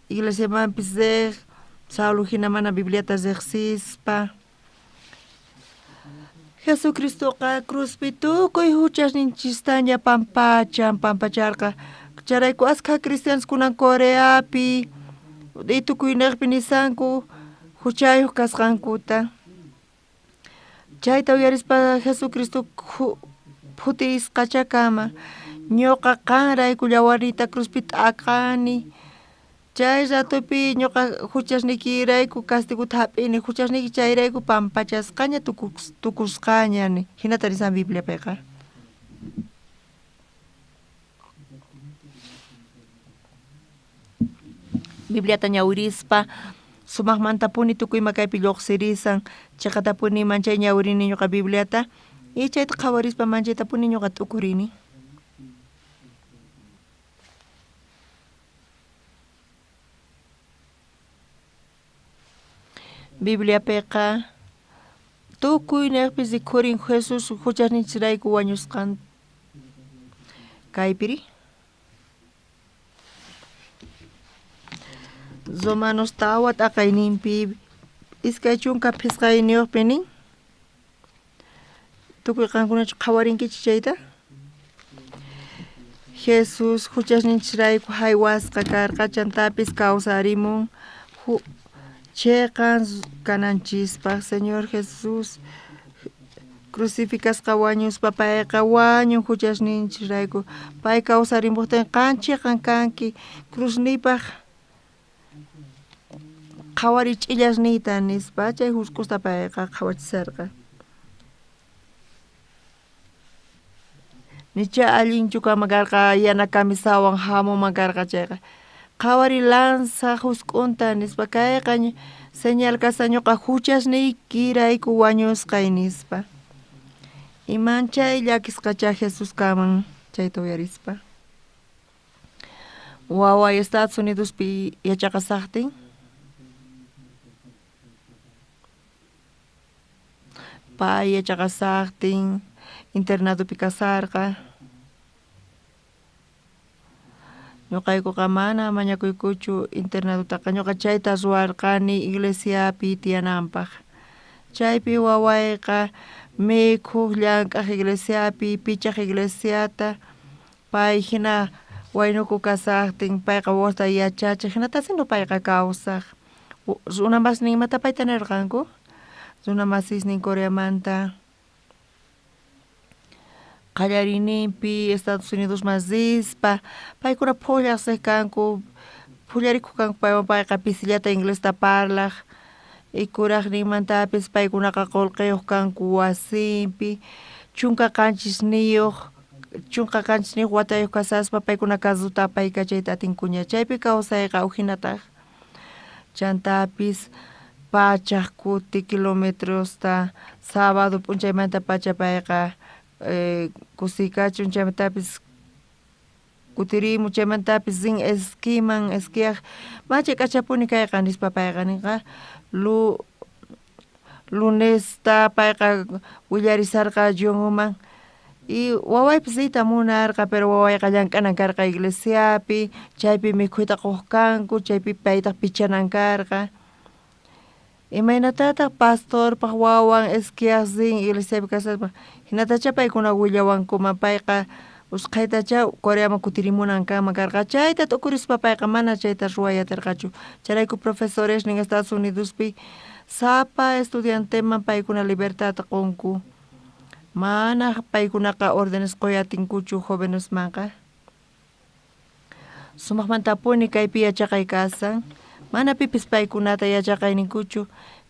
[SPEAKER 2] iglesiamanpis riq, Saulo hina mana Bibliata riqsispa. Jesucristoqa cruzpi tukuy huchasninchistaña pampachan, pampacharqa. Chayrayku askha cristianos kunan Coreapi, tukuynejpi nisanku huchayuq kasqankuta. Chayta uyarispa Jesucristo phutisqachakama ñuqa qanrayku llawarniyta cruzpi t'aqani. Chay ratopi ñuqa huchasniykirayku castigota hap'ini, huchasniyki chayrayku pampachasqaña tukusqaña hinata nisan Bibliapiqa. Bibliata ñawirispa sumaqmantapuni tukuy ima kaypi lluqsirisan, chiqatapuni manchay ñawirini ñuqa Bibliata y chayta qhawarispa manchaytapuni ñuqa t'ukurini. Bibliapiqa tukuy niqpi rikhurin Jesús huchasninchisrayku wañusqan. Kaypiri Romanos 4 t'aqayninpi 25 nin. Tukuy qankunachu qhawarinkichik chayta? Jesús huchasninchisrayku haywasqa karqa, chantapis kawsarimun chiqan kananchispaq. Señor Jesús crucificasqa wañuspa payqa wañun huchasninchisrayku. Pay kawsarimuqtin qan chiqan kanki cruzniypaq qhawari ch'illasniyta nispa chay husk'usta payqa qhawachisarqa. Nicha allinchu kama karqa yana camisawan hamuman karqa chayqa. Qhawari lanza husk'unta nispa kayqa señal kasqa ñuqa huchasniykirayku wañusqay nispa. Imanchay llakisqacha Jesús kaman chayta uyarispa. Waway Estados Unidospi yachaqasaqtin pay yachaqasaqtin internadopi kasarqa. Ñuqaykuqa mana mañakuykuchu internadotaqa, ñuqa chayta ruwarqani iglesiapi tiyananpaq. Chaypi wawayqa mikhuq llank'aq iglesiapi, pichaq iglesiata, pay hina waynuku kasaqtin payqa wawasta yachachiq, hinata payqa kawsaq. Runa masnin imata payta nirqanku? Runa masisnin Coreamanta qallariyninpi Estados Unidosman rispa paykuna phullaq riq kanku, phullarikuq kanku paywan, payqa pisillata inglesta parlaq. Y kuraqninmantapis paykunaqa qullqiyuq kanku wasinpi, 17 watayuq kasaspa paykuna carrota apaykachayta atinkuña. Chaypi kawsayqa ujinataq. Chantapis 100 kuti kilometrosta sábado p'unchaymanta pacha payqa kusikachun, chaymantapis kutirimun, chaymantapis rin esquiman, esquiaq machay k'achapuni kayqa nispa payqa ninqa. Lunesta payqa willarisarqa Johnman y wawaypis riyta munarqa, pero wawayqa llank'anan karqa iglesiapi, chaypi mikhuyta quq kanku, chaypi paytaq pichanan karqa. Imaynatataq pastorpaq wawan esquiaq rin iglesiapi kasaspa, hinatacha paykuna willawankuman, payqa usqhaytacha Coreaman kutirimunan kanman karqa. Chayta t'ukurispa payqa mana chayta ruway atirqachu. Chayrayku profesoresnin Estados Unidospi sapa estudianteman paykuna libertadta qunku. Mana paykunaqa órdenes quy atinkuchu jovenesmanqa. Sumaqmantapuni kaypi yachaqay kasan. Mana pipis paykunata yachaqayninkuchu.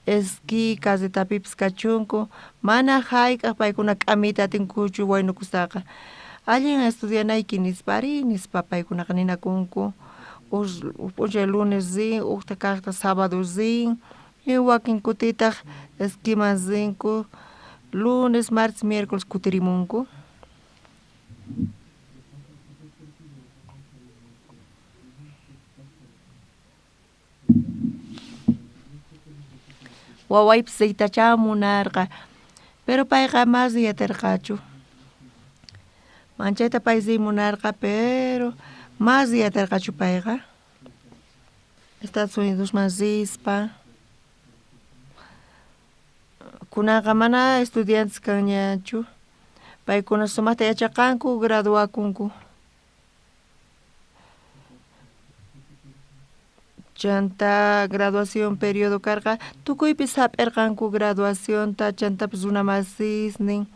[SPEAKER 2] Esquí carretapipis kachunku, mana jayk'aj paykuna k'amiyta atinkuchu waynukustaqa. Allin estudianayki nispa, arí nispa paykunaqa ninakunku, uj p'unchay lunes rin, ujta kajta sábado rin, y wakin kutitaj esquiman rinku, lunes, martes, miércoles kutirimunku. Wawaypis riytachá munarqa, pero payqa mas riy aterqachu. Manchayta pay riy munarqa, pero mas riy aterqachu payqa. Estados Unidosman rispa, kunanqa mana estudiantes kanñachu, paykuna sumajta yachaqanku, graduakunku. Chanta graduación periodo karqa, tukuypis jap'erqanku graduacionta, chantapis runa masisnin,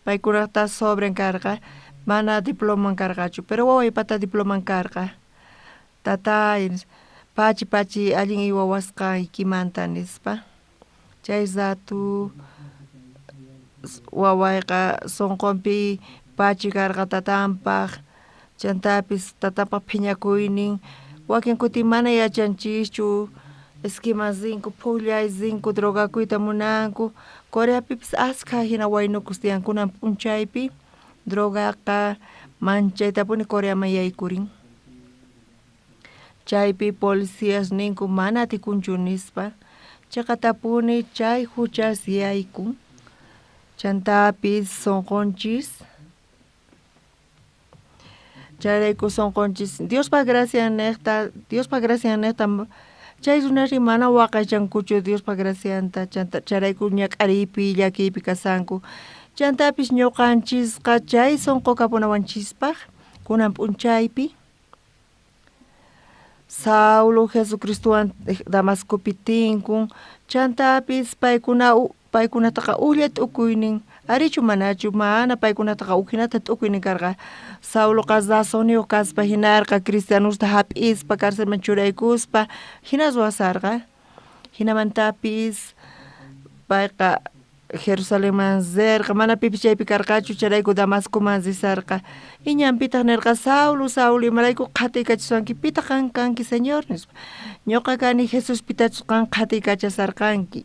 [SPEAKER 2] paykunata sobren karqa, mana diploman karqachu, pero wawaypata diploman karqa. Tatay, pachi pachi allin wawasqaykimanta nispa. Chay rato wawayqa sonqonpi pachi karqa tatanpaj, chantapis tatanpaj phiñakuynin, wakin kutin mana yachanchischu, esquiman rinku, pujllay rinku, drogakuyta munanku, Coreapipis askha jina waynukus tiyan kunan p'unchaypi, drogaqa manchaytapuni Coreaman yaykurin. Chaypi policías ninku mana atikunchu nispa, chaqatapuni chay juchas yaykun, chantapis sonqonchis, chayrayku sonqonchis Diospa gracian nejta, Diospa gracian nejta, chay runasri mana waqaychankuchu Diospa gracianta, chanta chayrayku ñak'ariypi llakiypi kasanku, chantapis ñuqanchisqa chay sonqo kapunawanchispaj kunan p'unchaypi. Saulo Jesucristowan Damascopi tinkun, chantapis paykuna paykunataqa ujlla t'ukuynin, arichu manachu, mana paykunataqa ujinata t'ukuynin karqa. Sauloqa razonniyuq kaspa jinarqa cristianosta jap'ispa carcelman churaykuspa jina ruwasarqa. Jinamantapis payqa Jerusalenman rerqa, mana pipis chaypi karqachu, chayrayku Damascoman risarqa. Y ñanpitaj nerqa, Saulo, Saulo, imarayku qhatiykachasuwanki, pitaq qan kanki, Señor, nispa. Ñuqa kani Jesús pitachus qan qhatiykachasarqanki.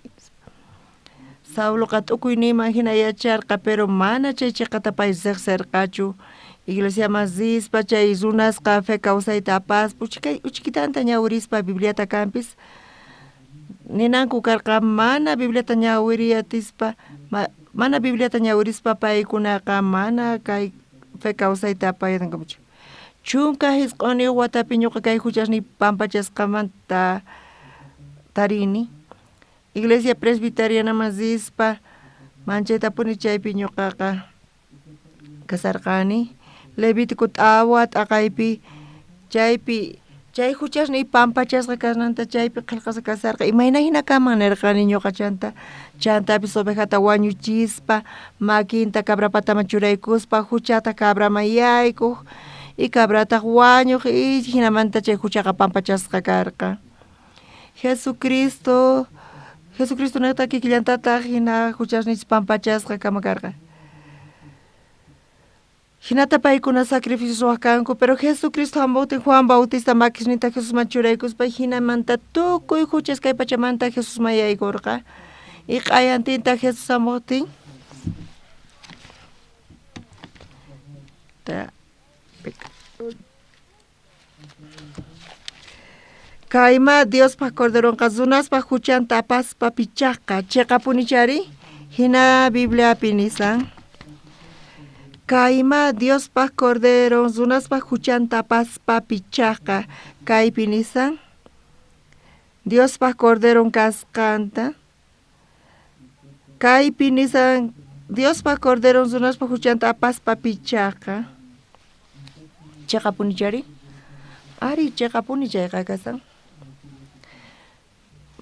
[SPEAKER 2] Sauloqa t'ukuyninman jina yacharqa, pero mana chay chiqata pay riqsirqachu. Iglesiaman rispa chay runasqa fe kawsayta apaspa, uchikitanta ñawirispa Bibliata kanpis, ninanku karqa mana Bibliata ñawiriy atispa, mana Bibliata ñawirispa paykunaqa mana kay fe kawsayta apayankuchu. 19 watapi ñuqa kay juchasniy pampachasqamanta tarini. Iglesia presbiterianaman rispa manchaytapuni chaypi ñuqaqa kasarqani. Levítico t'awa t'aqaypi chaypi chay juchasniy pampachasqa kasnanta chaypi qillqasqa kasarqa, imayna jina kaman nerqani ñuqa chanta, chantapis ovejata wañuchispa makinta cabra pataman churaykuspa juchata cabraman yaykuq, y cabrataq wañuq, y jinamanta chay juchaqa pampachasqa karqa. Jesucristo niqta kikillantataq jina juchasninchis pampachasqa kama karqa. Jinata paykuna sacrificios ruwaq kanku, pero Jesucristo hamuqtin Juan Bautista makisninta Jesusman churaykuspa jinamanta tukuy juchas kay pachamanta Jesusman yaykurqa. Y q'ayantinta Jesús hamuqtin kayma Diospaj Corderonqa runaspaj juchanta apaspa pichaqqa, chiqapunichari jina Bibliapi nisan. Kayma Diospaj Corderon runaspaj juchanta apaspa pichaqqa, kaypi nisan Diospaj Corderon kasqanta. Kaypi nisan Diospaj Corderon runaspaj juchanta apaspa pichaqqa. Chiqapunichari? Ari, chiqapuni chayqa kasan.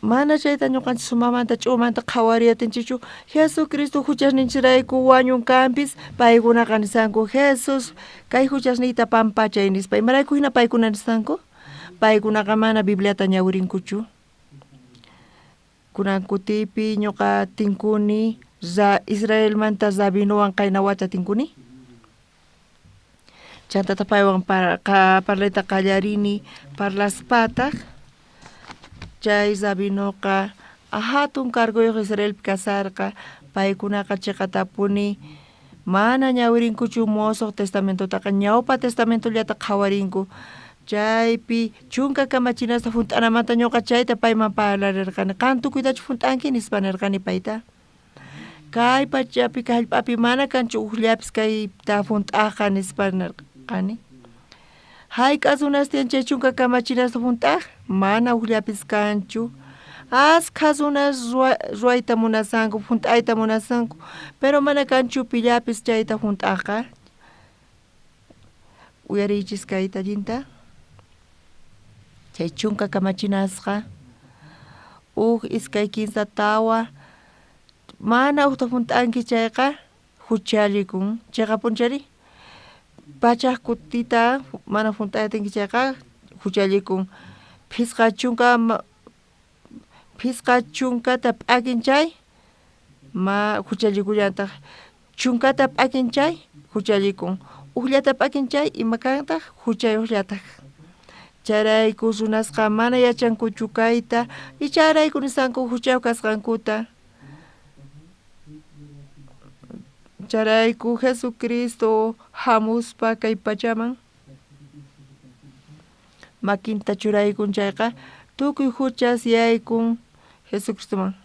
[SPEAKER 2] Mana chayta ñuqanchis sumamanta ch'umanta qhawariyatinchikchu, Jesucristo juchasninchirayku wañun kanpis, paykunaqa nisanku Jesús kay juchasniyta pampachay nispa. Imarayku hina paykuna nisanku? Paykunaqa mana Bibliata ñawirinkuchu. Kunan kutipi ñuqa tinkuni Israelmanta rabinowan qayna wata tinkuni. Chantataq paywan parlayta qallarini, parlaspataq chay rabinoqa jatun cargoyuq Israelpi kasarqa, paykunaqa chiqatapuni mana ñawirinkuchu Musuq Testamentotaqa, ñawpa Testamentollata qhawarinku. Chaypi chunka kamachinasta junt'anamanta ñuqa chayta payman parlarirqani, qan tukuytachu junt'anki nispa nirqani payta. Kay pachapi kay jallp'api mana kanchu ujllapis kayta junt'ajqa nispa nirqani. Hayk'a runas tiyan chay chunka kamachinasta junt'aj? Mana ujllapis kanchu. Askha runas ruwayta munasanku, junt'ayta munasanku, pero mana kanchu pillapis chayta junt'ajqa. Uyariychis kayta allinta. Chay chunka kamachinasqa uj iskay kinsa tawa mana ujta junt'anki chayqa juchallikun, chiqapunchari pachaj kutita mana junt'aytinki chayqa juchallikun. Phisqa chunkata p'akin chay ma juchallikullantaq, chunkata p'akin chay juchallikun, ujllata p'akin chay ima kantaq juchayuqllataq. Chayrayku runasqa mana yachankuchu kayta, icharayku nisanku juchayuq kasqankuta. Chayrayku Jesucristo hamuspa kay pachaman makinta churaykun chayqa tukuy juchas yaykun Jesucristoman.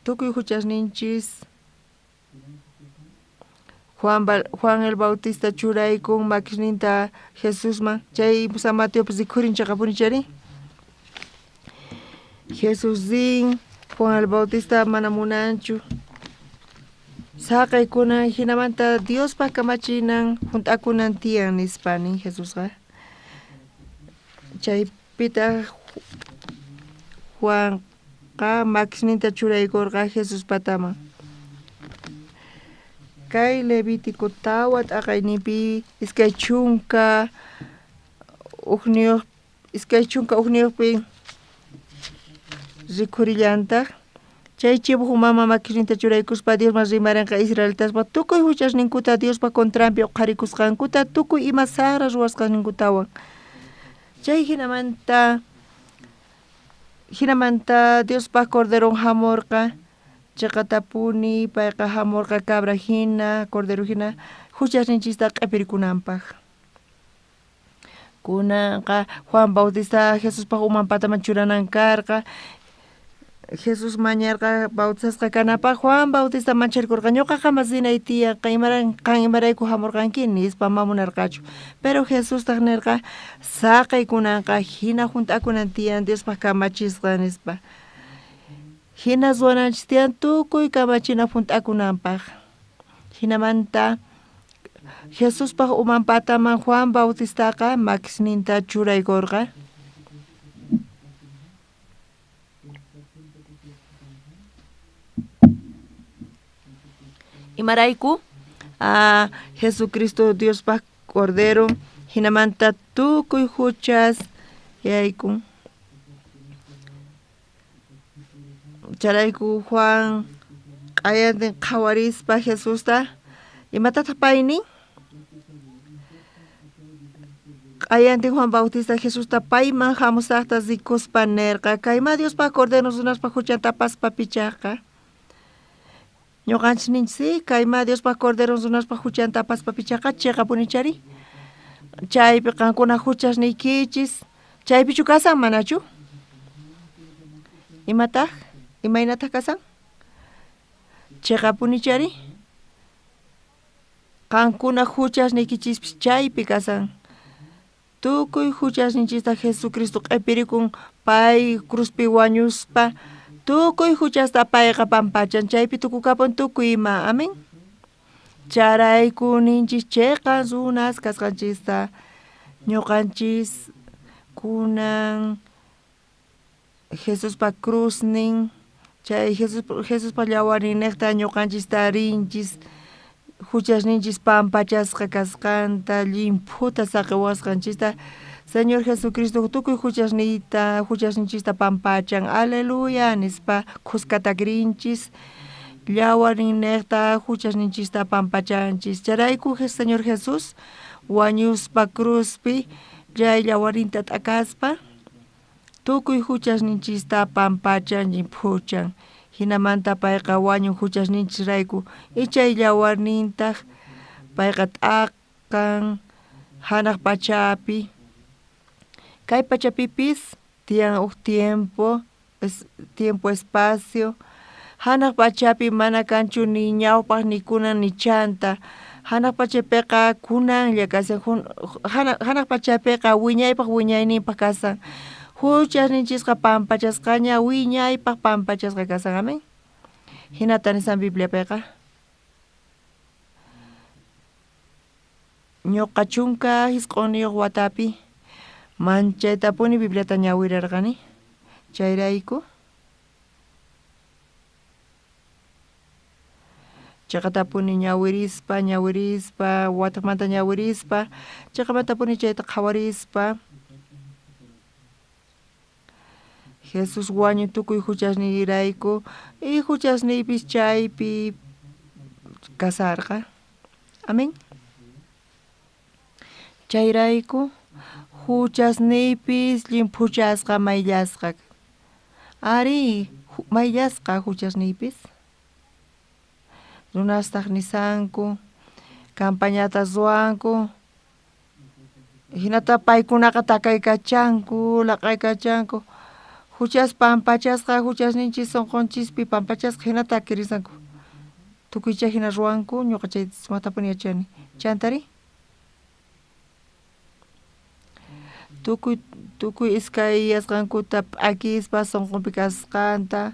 [SPEAKER 2] Tukuy juchasninchis Juan el Bautista churaykun makisninta Jesusman, chay San Mateopi rikhurin chaqapuni chayri. Jesús rin, Juan el Bautista mana munanchu saqaykunan, hinamanta Diospaq kamachinan junt'akunan tiyan nispa nin Jesusqa. Chaypitaq Juanqa makisninta churaykurqa Jesuspataman. Kay Levítico tawa t'aqayninpi 21 rikhurillantaq. Chay chivoq mama makisninta churaykuspa Diosman rimarinqa israelitaspa tukuy huchasninkuta Diospa contranpi uqharikusqankuta, tukuy ima saqra ruwasqasninkutawan. Chay hinamanta Diospaq Corderon hamurqa, chiqatapuni payqa hamurqa cabra hina, cordero hina huchasninchista q'ipirikunanpaq. Kunanqa Juan Bautista Jesuspaq uman pataman churanan karqa. Jesús mañarqa bautizasqa kanapaq, Juan Bautista mancharkurqa, ñuqaqa rinay tiyan, qan imarayku hamurqanki nispa ma munarqachu. Pero Jesustaq nirqa saqay kunanqa hina junt'akunan tiyan Diospaq kamachisqa nispa. Hina ruwananchis tiyan tukuy kamachina junt'akunanpaq. Hinamanta Jesuspaq uman pataman Juan Bautistaqa makisninta churaykurqa. Imarayku Jesucristo Diospaq Cordero hinamanta tukuy huchas yaykun. Chayrayku Juan q'ayantin qhawarispa Jesusta imatataq pay nin? Q'ayantin Juan Bautista Jesusta payman hamusaqta rikuspa nirqa, kayma Diospaq Cordero runaspaq huchanta apaspa pichaqqa. Ñuqanchis ninchis, kayma Diospaq Cordero runaspaq huchanta apaspa pichaqqa, chiqapunichari. Chaypi qankuna huchasniykichis, chaypichu kasan manachu? Imataq? Imaynataq kasan? Chiqapunichari. Qankuna huchasniykichispis chaypi kasan. Tukuy huchasninchista Jesucristo q'ipirikun pay cruzpi wañuspa, tukuy huchasta payqa pampachan, chaypi tukukapun tukuy ima. Amén. Chayrayku ninchis chiqan runas kasqanchista. Ñuqanchis kunan Jesuspa cruznin, chay Jesuspa llawarninniqta ñuqanchista rinchis huchasninchis pampachasqa kasqanta, llimphuta saqiwasqanchista Señor Jesucristo tukuy huchasniyta huchasninchista pampachan, aleluya nispa khuskata kirinchis, llawarninnejta huchasninchista pampachanchis. Chayrayku Señor Jesús wañuspa cruzpi chay llawarinta t'akaspa tukuy huchasninchista pampachan llimphuchan. Hinamanta payqa wañun huchasninchisrayku y chay llawarnintaj payqa t'akan hanaq pachapi. Kay pachapipis tiyan huk tiempo, tiempo espacio, hanaq pachapi mana kanchu ni ñawpaq ni kunan ni chanta, hanaq pachapiqa kunanlla kashan, hanaq pachapiqa wiñaypaq wiñayninpaq kasan, huchasninchisqa pampachasqaña wiñaypaq pampachasqa kasan, amén. Hinata nisan Bibliapiqa. Ñuqa chunka hisq'unniyuq watapi manchaytapuni Bibliata ñawirarqani, chayrayku chaqatapuni ñawirispa ñawirispa wataqmanta ñawirispa chaqamantapuni chayta qhawarispa Jesús wañun tukuy huchasniyrayku y huchasniypis chaypi kasarqa, amén. Chayrayku huchasniypis llimphuchasqa mayllasqa, ari mayllasqa huchasniypis. Runastaq nisanku campañata ruwanku hinata paykunaqa takaykachanku laq'aykachanku huchas pampachasqa huchasninchis sunqunchispi pampachasqa hinata kirisanku tukuy chay hina ruwanku ñuqa chayta sumaqtapuni yachani. Chantari tukuy iskayyasqankuta p'akispa sunqunpi kasqanta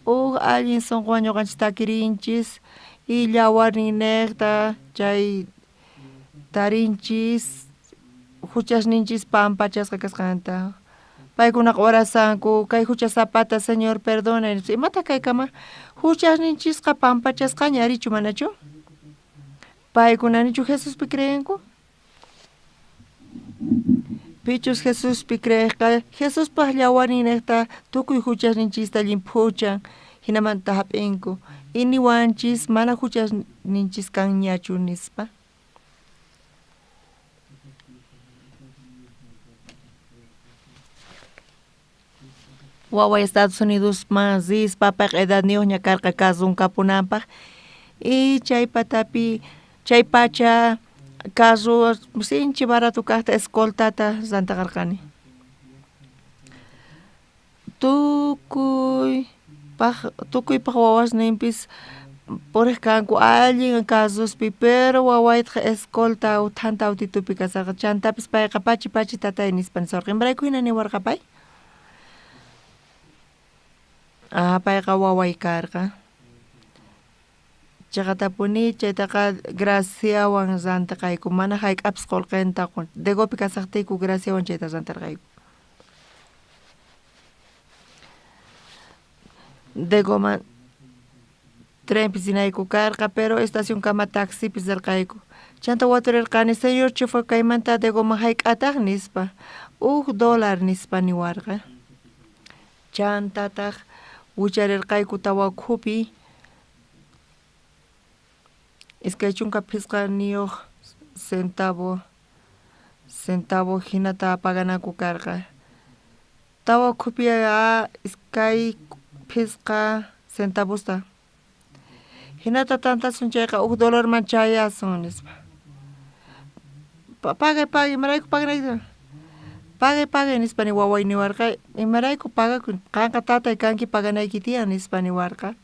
[SPEAKER 2] huk allin sunquwan ñuqanchis takirinchis y llawarninnejta chay tarinchis huchasninchis pampachasqa kasqanta. Paykunaqa orasanku kay huchasapata Señor perdona nispa, imataq kaykama huchasninchisqa pampachasqaña arichu manachu? Paykuna nichu Jesuspi creenku? Pichus Jesuspi creejqa Jesuspaq llawarninnejta tukuy huchasninchista llimphuchan hinamanta hap'inku y niwanchis mana huchasninchis kanñachu nispa. Waway Estados Unidosman rispa payqa edadniyuqña karqa carron kapunanpaq y chay patapi chay pacha carro sinchi barato kaqta escoltata rantaqarqani. Tukuypaq wawasninpis puriq kanku allin carrospi, pero wawaytaqa escolta thanta autitupi kasarqa, chantapis payqa pachi pachi tatay nispa niswarqa. Imarayku hina niwarqa pay? Ah, payqa waway karqa. Chaqatapuni chaytaqa graciawan rantiqayku, mana hayk'apis qullqinta Degopi kasaqtiyku graciawan chayta rantirqayku. Degoman trenpi rinayku karqa, pero estacionkama taxipi rirqayku. Chanta waturirqani, señor chofer kaymanta Degoman hayk'ataq nispa, $1 nispa niwarqa. Chantataq wicharirqayku tawa ukhupi 25 centavo hinata pagananku karqa. Tawa ukhupi 25 centavosta. Hinata tantasun chayqa $1man chayasun nispa. Pagay pagay imarayku paganayki? Pagay pagay nispa ni waway niwarqa, imarayku pagakuy qanqa tatay kanki paganayki tiyan nispa niwarqa.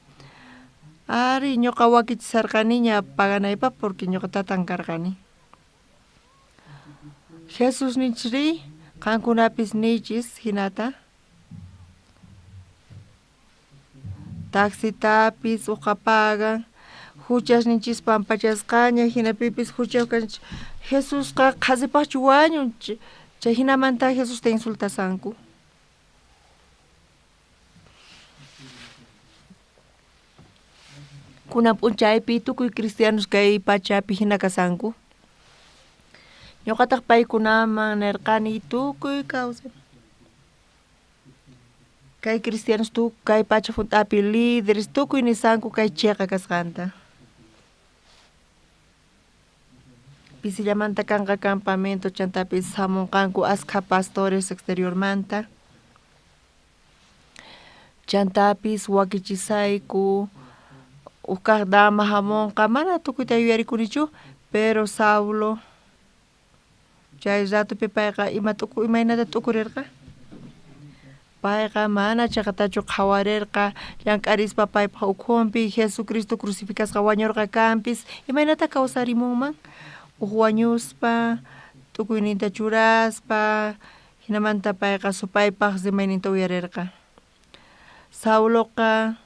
[SPEAKER 2] Ari ñuqa wakichisarqaniña paganaypaq porque ñuqa tatan karqani. Jesús ninchri qankunapis niychis hinata. Taxitapis uqa pagan huchasninchis pampachasqaña hinapipis huchayuq kanchis. Jesusqa qhasipaqchu wañun chay hinamanta Jesusta insultasanku. Kunan p'unchaypi tukuy cristianos kay pachapi hina kasanku. Ñuqataq paykunaman nerqani tukuy kawsay. Kay cristianos kay pacha junt'api líderes tukuy nisanku kay chiqa kasqanta. Pisillamanta kanqa campamento chantapis hamunqanku askha pastores exteriormanta. Chantapis wakichisayku uj dama hamunqa mana tukuyta yuyarikunichu, pero Saulo chay ratupi payqa imaynata t'ukurirqa? Payqa mana chiqatachu qhawarirqa llank'arispa paypaq ukhunpi Jesucristo crucificasqa wañurqa kanpis imaynata kawsarimunman? Uj wañuspa t'ukuyninta churaspa hinamanta payqa supaypaq rimayninta uyarirqa. Sauloqa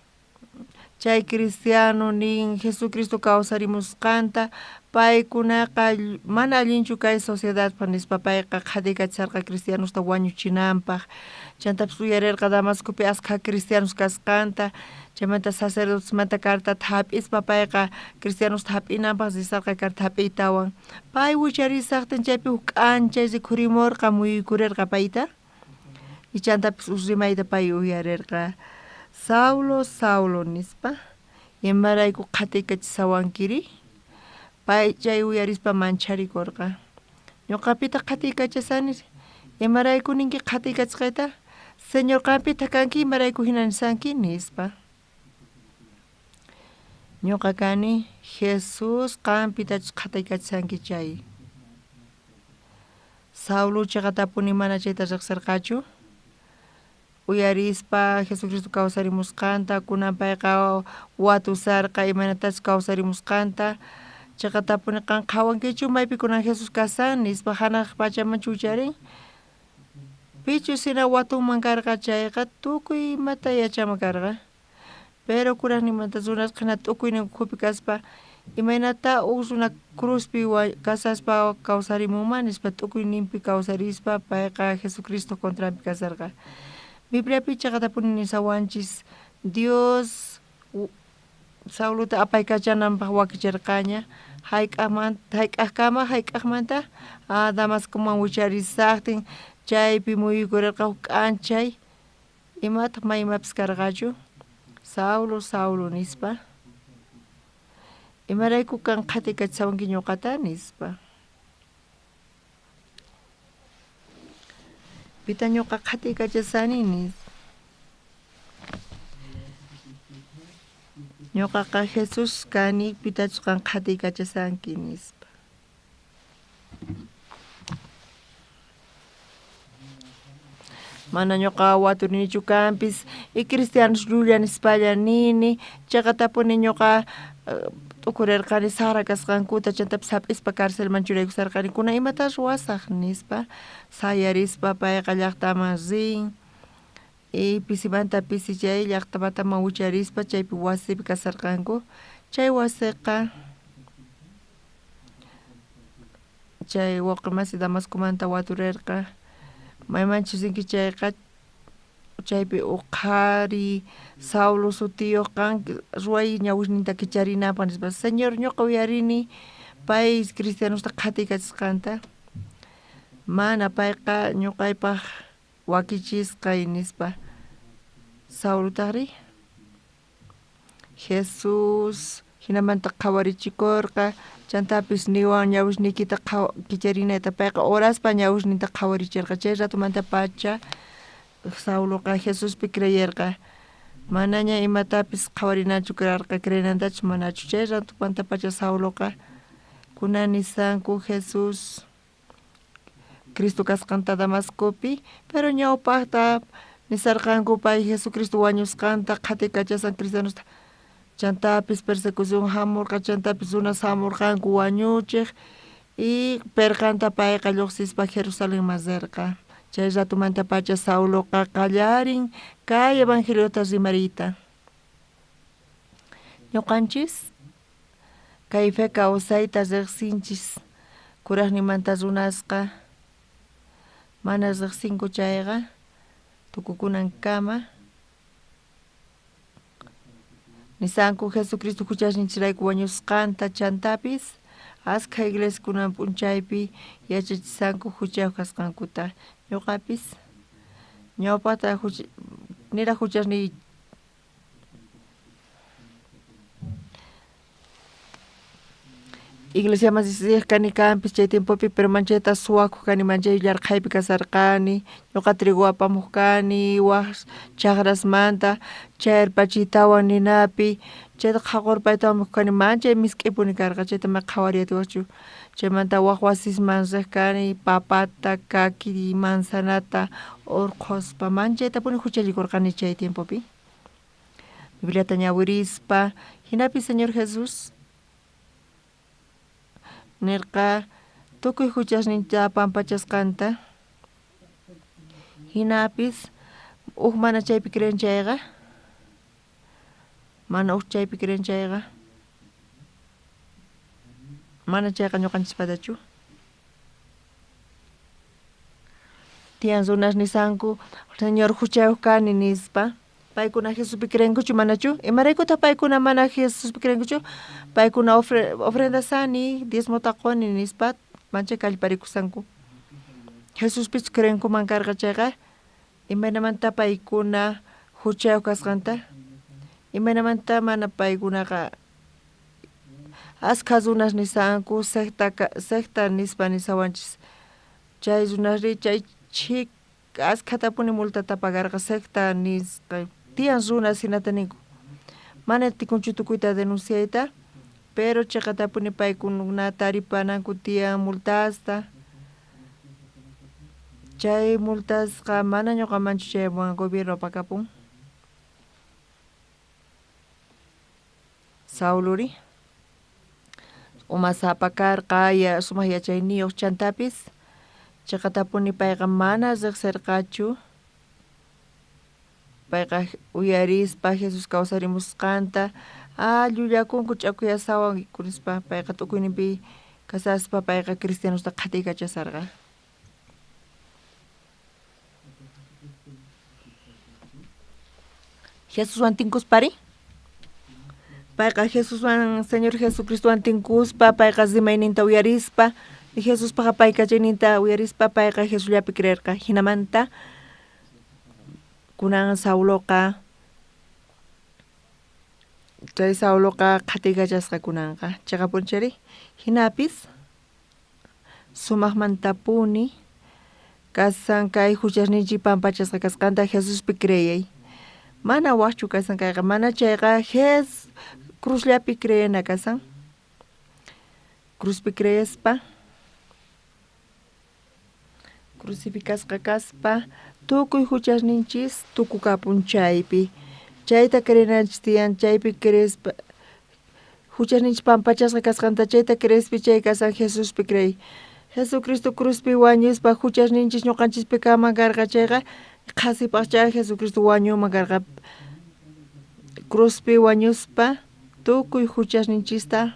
[SPEAKER 2] chay cristiano nin Jesucristo kawsarimusqanta paykunaqa mana allinchu kay sociedadpaq nispa payqa qhatikacharqa cristianosta wañuchinanpaq. Chantapis uyarirqa Damascopi askha cristianos kasqanta chaymanta sacerdotesmanta cartata hap'ispa payqa cristianosta hap'inanpaq risarqa carta hap'iytawan. Pay wicharisaqtin chaypi huk k'anchay rikhurimurqa muyuykurirqa payta. Y chantapis uj rimayta pay uyarirqa Saulo, Saulo nispa imarayku qhatiykachisawankiri? Pay chay uyarispa mancharikurqa. Ñuqapitaq qhatiykachasani imarayku ninki qhatiykachisqayta? Señor qampitaq kanki imarayku hina nisanki nispa. Ñuqa kani Jesús qampitachus qhatiykachisanki chay. Saulo chiqatapuni mana chayta riqsirqachu. Uyarispa Jesucristo kawsarimusqanta kunan payqa watusarqa imaynatachus kawsarimusqanta chiqatapuni qan qhawankichu maypi kunan Jesús kasan nispa hanaq pachamanchu wicharin? Pichus hina watunman karqa chayqa tukuy imata yachaman karqa. Pero kuraqninmanta runasqa hina t'ukuynin ukhupi kaspa imaynata uj runa cruzpi kasaspa kawsarimunman nispa t'ukuyninpi kawsarispa payqa Jesucristo contranpi kasarqa. Bibliapi chiqatapuni nisawanchis Dios Saulota apaykachananpaq wakichirqaña hayk'aqkama hayk'aqmanta Damascoman wicharisaqtin chaypi muyuykurirqa huk k'anchay imataq may imapis karqachu Saulo, Saulo nispa imarayku kan qhatiykachisawanki ñuqata nispa. Pita ñuqa qhatiykachasani nispa. Ñuqaqa Jesús kani pitachus qan qhatiykachasanki nispa. Mana ñuqa waturinichu kanpis y cristianos llulla nispalla nini chiqatapuni ñuqa t'ukurirqani sara kasqankuta chantapis hap'ispa carcelman churaykusarqani kunan imata ruwasaq nispa sayarispa payqa llaqtaman rin y pisimanta pisi chay llaqtamataman wicharispa chaypi wasipi kasarqanku chay wasiqa chay wawqimasi Damascomanta waturirqa maymanchus rinki chayqa chaypi uj qhari Saulo sutiyuq qan ruway ñawisninta kicharinapaq nispa Señor ñuqa uyarini pay cristianosta qhatiykachisqanta mana payqa ñuqaypaq wakichisqay nispa. Saulotaqri Jesús hinamanta qhawarichikurqa chantapis niwan ñawisniykita kicharinayta payqa oraspa ñawisninta qhawarichirqa chay ratumanta pacha Sauloqa Jesuspi creyerqa manaña imatapis qhawarinachu karqa creenantachu manachu chay ratumanta pacha Sauloqa kunan nisanku Jesús Cristo kasqanta Damascopi pero ñawpaqta nisarqanku pay Jesucristo wañusqanta qhatiykachasan cristianosta chantapis persecución hamurqa chantapis runas hamurqanku wañuchiq y perqanta payqa lluqsispa Jerusalenman rirqa. Chay ratumanta pacha Sauloqa qallarin kay evangeliota rimariyta. Ñuqanchis kay fe kawsayta riqsinchis kuraqninmanta runasqa mana riqsinku chayqa tukukunankama nisanku Jesucristo huchasninchirayku wañusqanta chantapis Askha iglesiakunan p'unchaypi yachachisanku juchayuq kasqankuta. Ñuqapis ñawpaqta niraj juchasniy iglesiaman riq kani kanpis chay tiempopi, pero manchayta suwakuq kani, manchay llarqhaypi kasarqani, ñuqa trigo apamuq kani waj chaqrasmanta chayarpachiytawan ninapi, chayta qhaqurpaytawan mikhuq kani, manchay misk'ipuni karqa, chayta mana qhawariyatiwaqchu. Chaymanta waj wasisman riq kani papata, kaki, manzanata urqhuspa, manchaytapuni juchallikurqani chay tiempopi. Bibliata ñawirispa, jinapi Señor Jesús nirqa tukuy juchasninta pampachasqanta, jinapis uj mana chaypi creen chayqa, mana uj chaypi creen chayqa, mana chayqa ñuqanchispatachu. Tiyan runas nisanku, Señor juchayuq kani nispa, paykuna Jesuspi creenkuchu manachu? Imaraykutaq paykuna mana Jesuspi creenkuchu? Paykuna ofrenda sani, diezmota quni nispa manchay kallparikusanku. Jesuspichu creenkuman karqa chayqa, imaynamanta paykuna juchayuq kasqanta, imaynamanta mana paykunaqa askha runas nisanku secta nispa nisawanchis. Chay runasri chay chhika askhatapuni multata pagarqa secta nisqa. Tiyan runas hinata ninku. Mana atikunchu tukuyta denunciayta, pero chiqatapuni paykuna taripananku tiyan multasta. Chay multasqa mana ñuqamanchu chayamuwan gobierno apakapun. Sauluri umasapa karqa, sumaq yachayniyuq chantapis chiqatapuni payqa mana riqsirqachu. Payqa uyarispa Jesús kawsarimusqanta, llullakunku ch'akuyasawan nispa payqa tukuyninpi kasaspa payqa cristianosta qhatiykachasarqa. Jesuswan tinkuspari? Payqa Jesuswan, Señor Jesucristowan tinkuspa, payqa rimayninta uyarispa, Jesuspaqa paykachayninta uyarispa, payqa Jesusllapi creerqa. Jinamanta kunan Sauloqa, chay Sauloqa qhatiykachasqa kunanqa, chiqapunchari. Jinapis sumaqmantapuni kasan kay juchasninchik pampachasqa kasqanta Jesuspi creeyay. Mana wajchu kasan kayqa, mana chayqa cruzllapi creena kasan. Cruzpi creespa, crucificasqa kaspa, tukuy juchasninchis tukukapun chaypi. Chayta creenanchis tiyan, chaypi creespa, juchasninchis pampachasqa kasqanta chayta creespi chay kasan Jesuspi creey. Jesucristo cruzpi wañuspa juchasninchis ñuqanchispi kaman karqa chayqa, qhasipaqcha Jesucristo wañuman karqa. Cruzpi wañuspa tukuy juchasninchista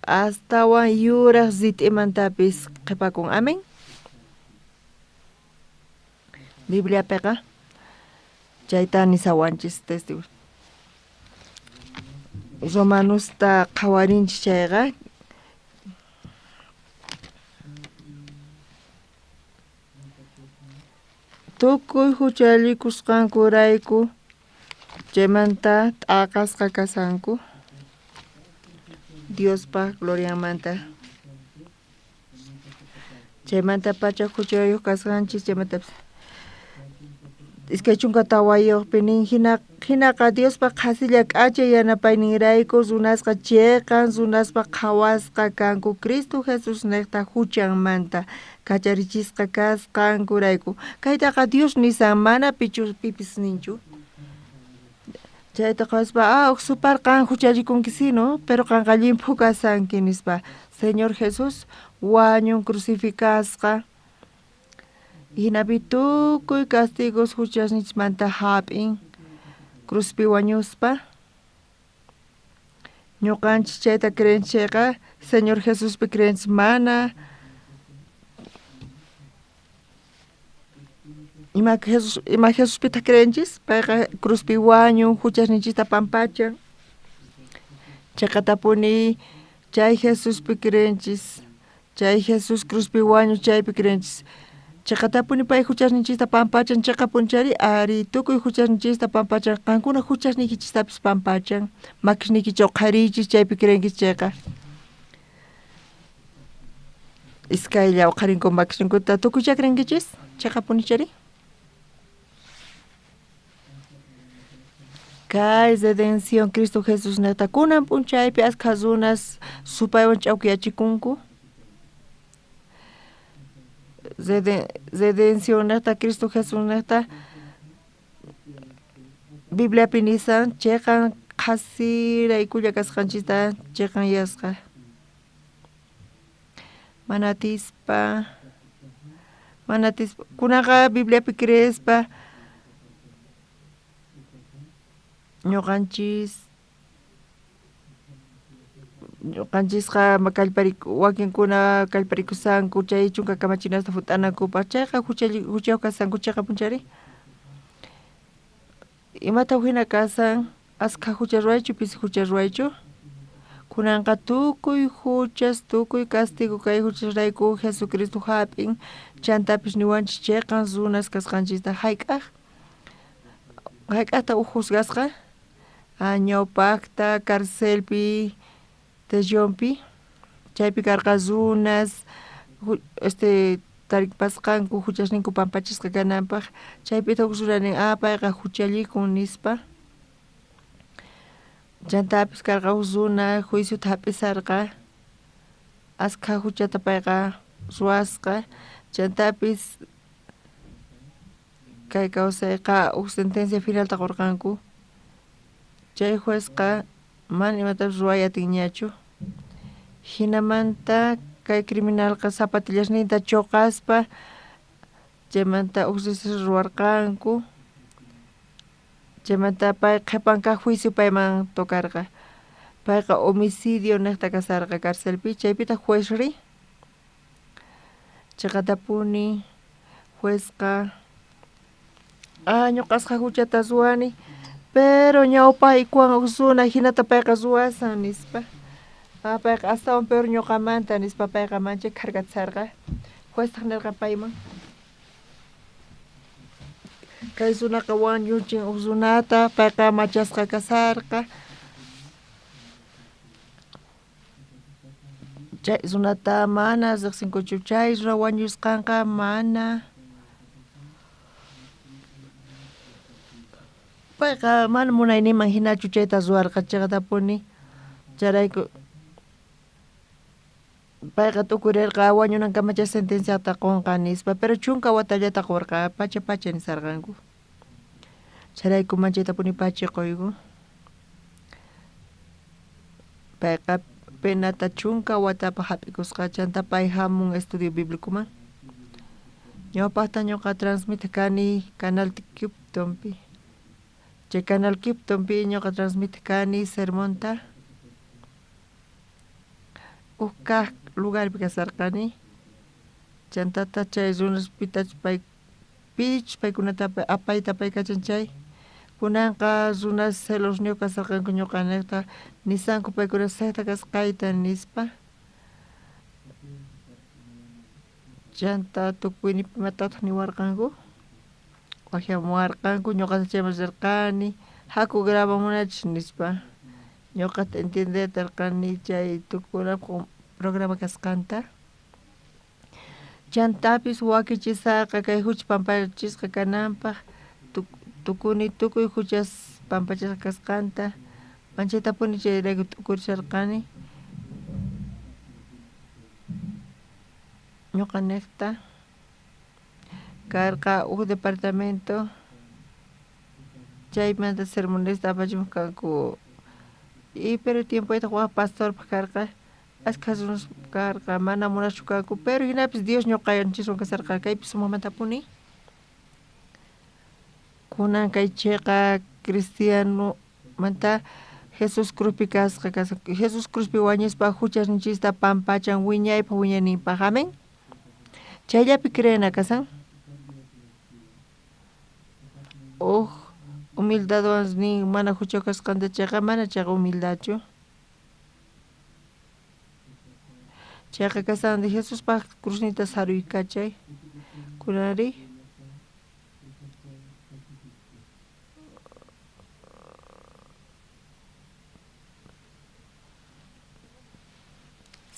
[SPEAKER 2] astawan yuraq rit'imantapis qhipakun. Amén. Bibliapiqa chayta nisawanchis testigos. Romanosta qhawarinchis chayqa tukuy juchallikusqankurayku chaymanta t'aqasqa kasanku Diospa glorianmanta. Chaymanta pacha juchayuq kasqanchis, chaymantapis 24 nin hinaqa Diospa qhasilla k'acha yanapayninrayku runasqa chiqan runaspa qhawasqa kanku Cristo Jesús niqta juchanmanta kacharichisqa kasqankurayku. Kaytaqa Dios nisan, mana pipis ninchu. Chayta qhawaspa, uj supar qan juchallikunki si, no? Pero qanqa llimphu kasanki nispa. Señor Jesús wañun crucificasqa. Hinapi tukuy castigos juchasninchikmanta hap'in cruzpi wañuspa. Ñuqanchis chayta creenchikqa Señor Jesuspi creenchis, mana ima Jesuspitaq creenchis, payqa cruzpi wañun juchasninchista pampachan. Chiqatapuni Chay Jesuspi creenchis, chay Jesús cruzpi wañu chaypi creenchis. Cheqatapuni pay huchasninchista pampachan, cheqapunchari ari tukuy huchasninchista pampachan, qankuna huchasniykichistapis pampachan, makisniykichis uqhariychis chaypi creenkis chayqa. Iskaylla uqharinku makisninkuta, tukuycha creenkichis? Cheqapunichari? Kay redención Cristo Jesús neta kunan p'unchaypi askha runas supaywan ch'awkiyachikunku. Redención neta Cristo Jesús neta Bibliapi nisan cheqan qhasiraykulla kasqanchista cheqanyasqa. Mana atispa kunaqa Bibliapi creespa ñuqanchisqa wakinkuna kallparikusanku chay chunka kamachinasta hunt'anankupaq chayqa huchayuq kasanku cheqapunchari. Imata hina kasan askha hucha ruwaychu pisi hucha ruwaychu? Kunanqa tukuy huchas tukuy castigo kay huchasrayku Jesucristo hap'in chantapis niwanchis cheqan runas kasqanchista. Hayk'aqta uj juzgasqa? Ñawpaqta carcelpi Tellonpi chaypi karqa runas taripasqanku huchasninku pampachisqa kananpaq chaypitaq huk runa nin payqa huchallikun nispa. Chantapis karqa huk runa juiciota hap'isarqa askha huchata payqa ruwasqa chantapis kay kawsayqa huk sentencia finalta qurqanku. Chay juezqa mana imatapis ruway atinñachu. Hinamanta kay criminalqa zapatillasninta choqaspa chaymanta huk receso ruwarqanku. Chaymanta pay qhipan kaq juicio payman tocarqa. Payqa homicidio niqta kasarqa carcelpi chaypitaq juez ri. Cheqatapuni juezqa ñuqasqa huchata ruwani pero ñawpaykuwan huk runa hinata payqa ruwasan nispa. Payqa astawan peor ñuqamanta nispa payqa manchay kharkatsarqa. Jueztaq nirqa payman kay runaqa wañuchin huk runata payqa machasqa kasarqa. Chay runata mana riqsinkuchu chay runa wañusqanqa mana payqa mana munayninman hinachu chayta ruwarqa cheqatapuni. Chayrayku payqa tukurirqa wañunankama chay sentenciata qunqa nispa pero chunka watallata qurqa pacha pacha nisarqanku. Chayrayku manchaytapuni pachi quyku. Payqa penata chunka watapaq hap'ikusqa chanta pay hamun estudio bíblicoman. Ñawpaqta ñuqa transmite kani Canal Kiptonpi. Chay Canal Kiptonpi ñuqa transmite kani sermonta. Huk kaq lugarpi kasarqani chantata chay runas pitach pay pich paykunata apayta apaykachan chay kunanqa runas celosniyuq kasarqanku ñuqaniqta nisanku paykuna secta kasqayta nispa. Chanta tukuynipi imatataq niwarqanku waqyamuwarqanku ñuqata chayman rirqani haku grabamunachis nispa. Ñuqata entienderqani chay tukunapaq programa kasqanta. Chantapis wakichisarqa kay hucha pampachisqa kananpaq tukuni tukuy huchas pampachisqa kasqanta manchaytapuni chayrayku t'ukurisharqani. Ñuqaniqta karqa huk departamento chaymanta sermonesta apachimuq kanku y pero tiempoytaq wak pastorpaq karqa askha runas karqa mana munaqchu kanku pero hinapis Dios ñuqanchiswan kasarqa kaypi sumaqmantapuni. Kunan kay chayqa cristianomanta Jesús cruzpi kasqa Jesús cruzpi wañuspa huchasninchista pampachan wiñaypaq wiñayninpaq. Amén. Chayllapi creena kasan. Huk humildadwan nin mana huchayuq kasqanta chayqa mana chayqa humildachu. Chayqa kashan Jesuspaj cruzninta saruykachay. Kunanri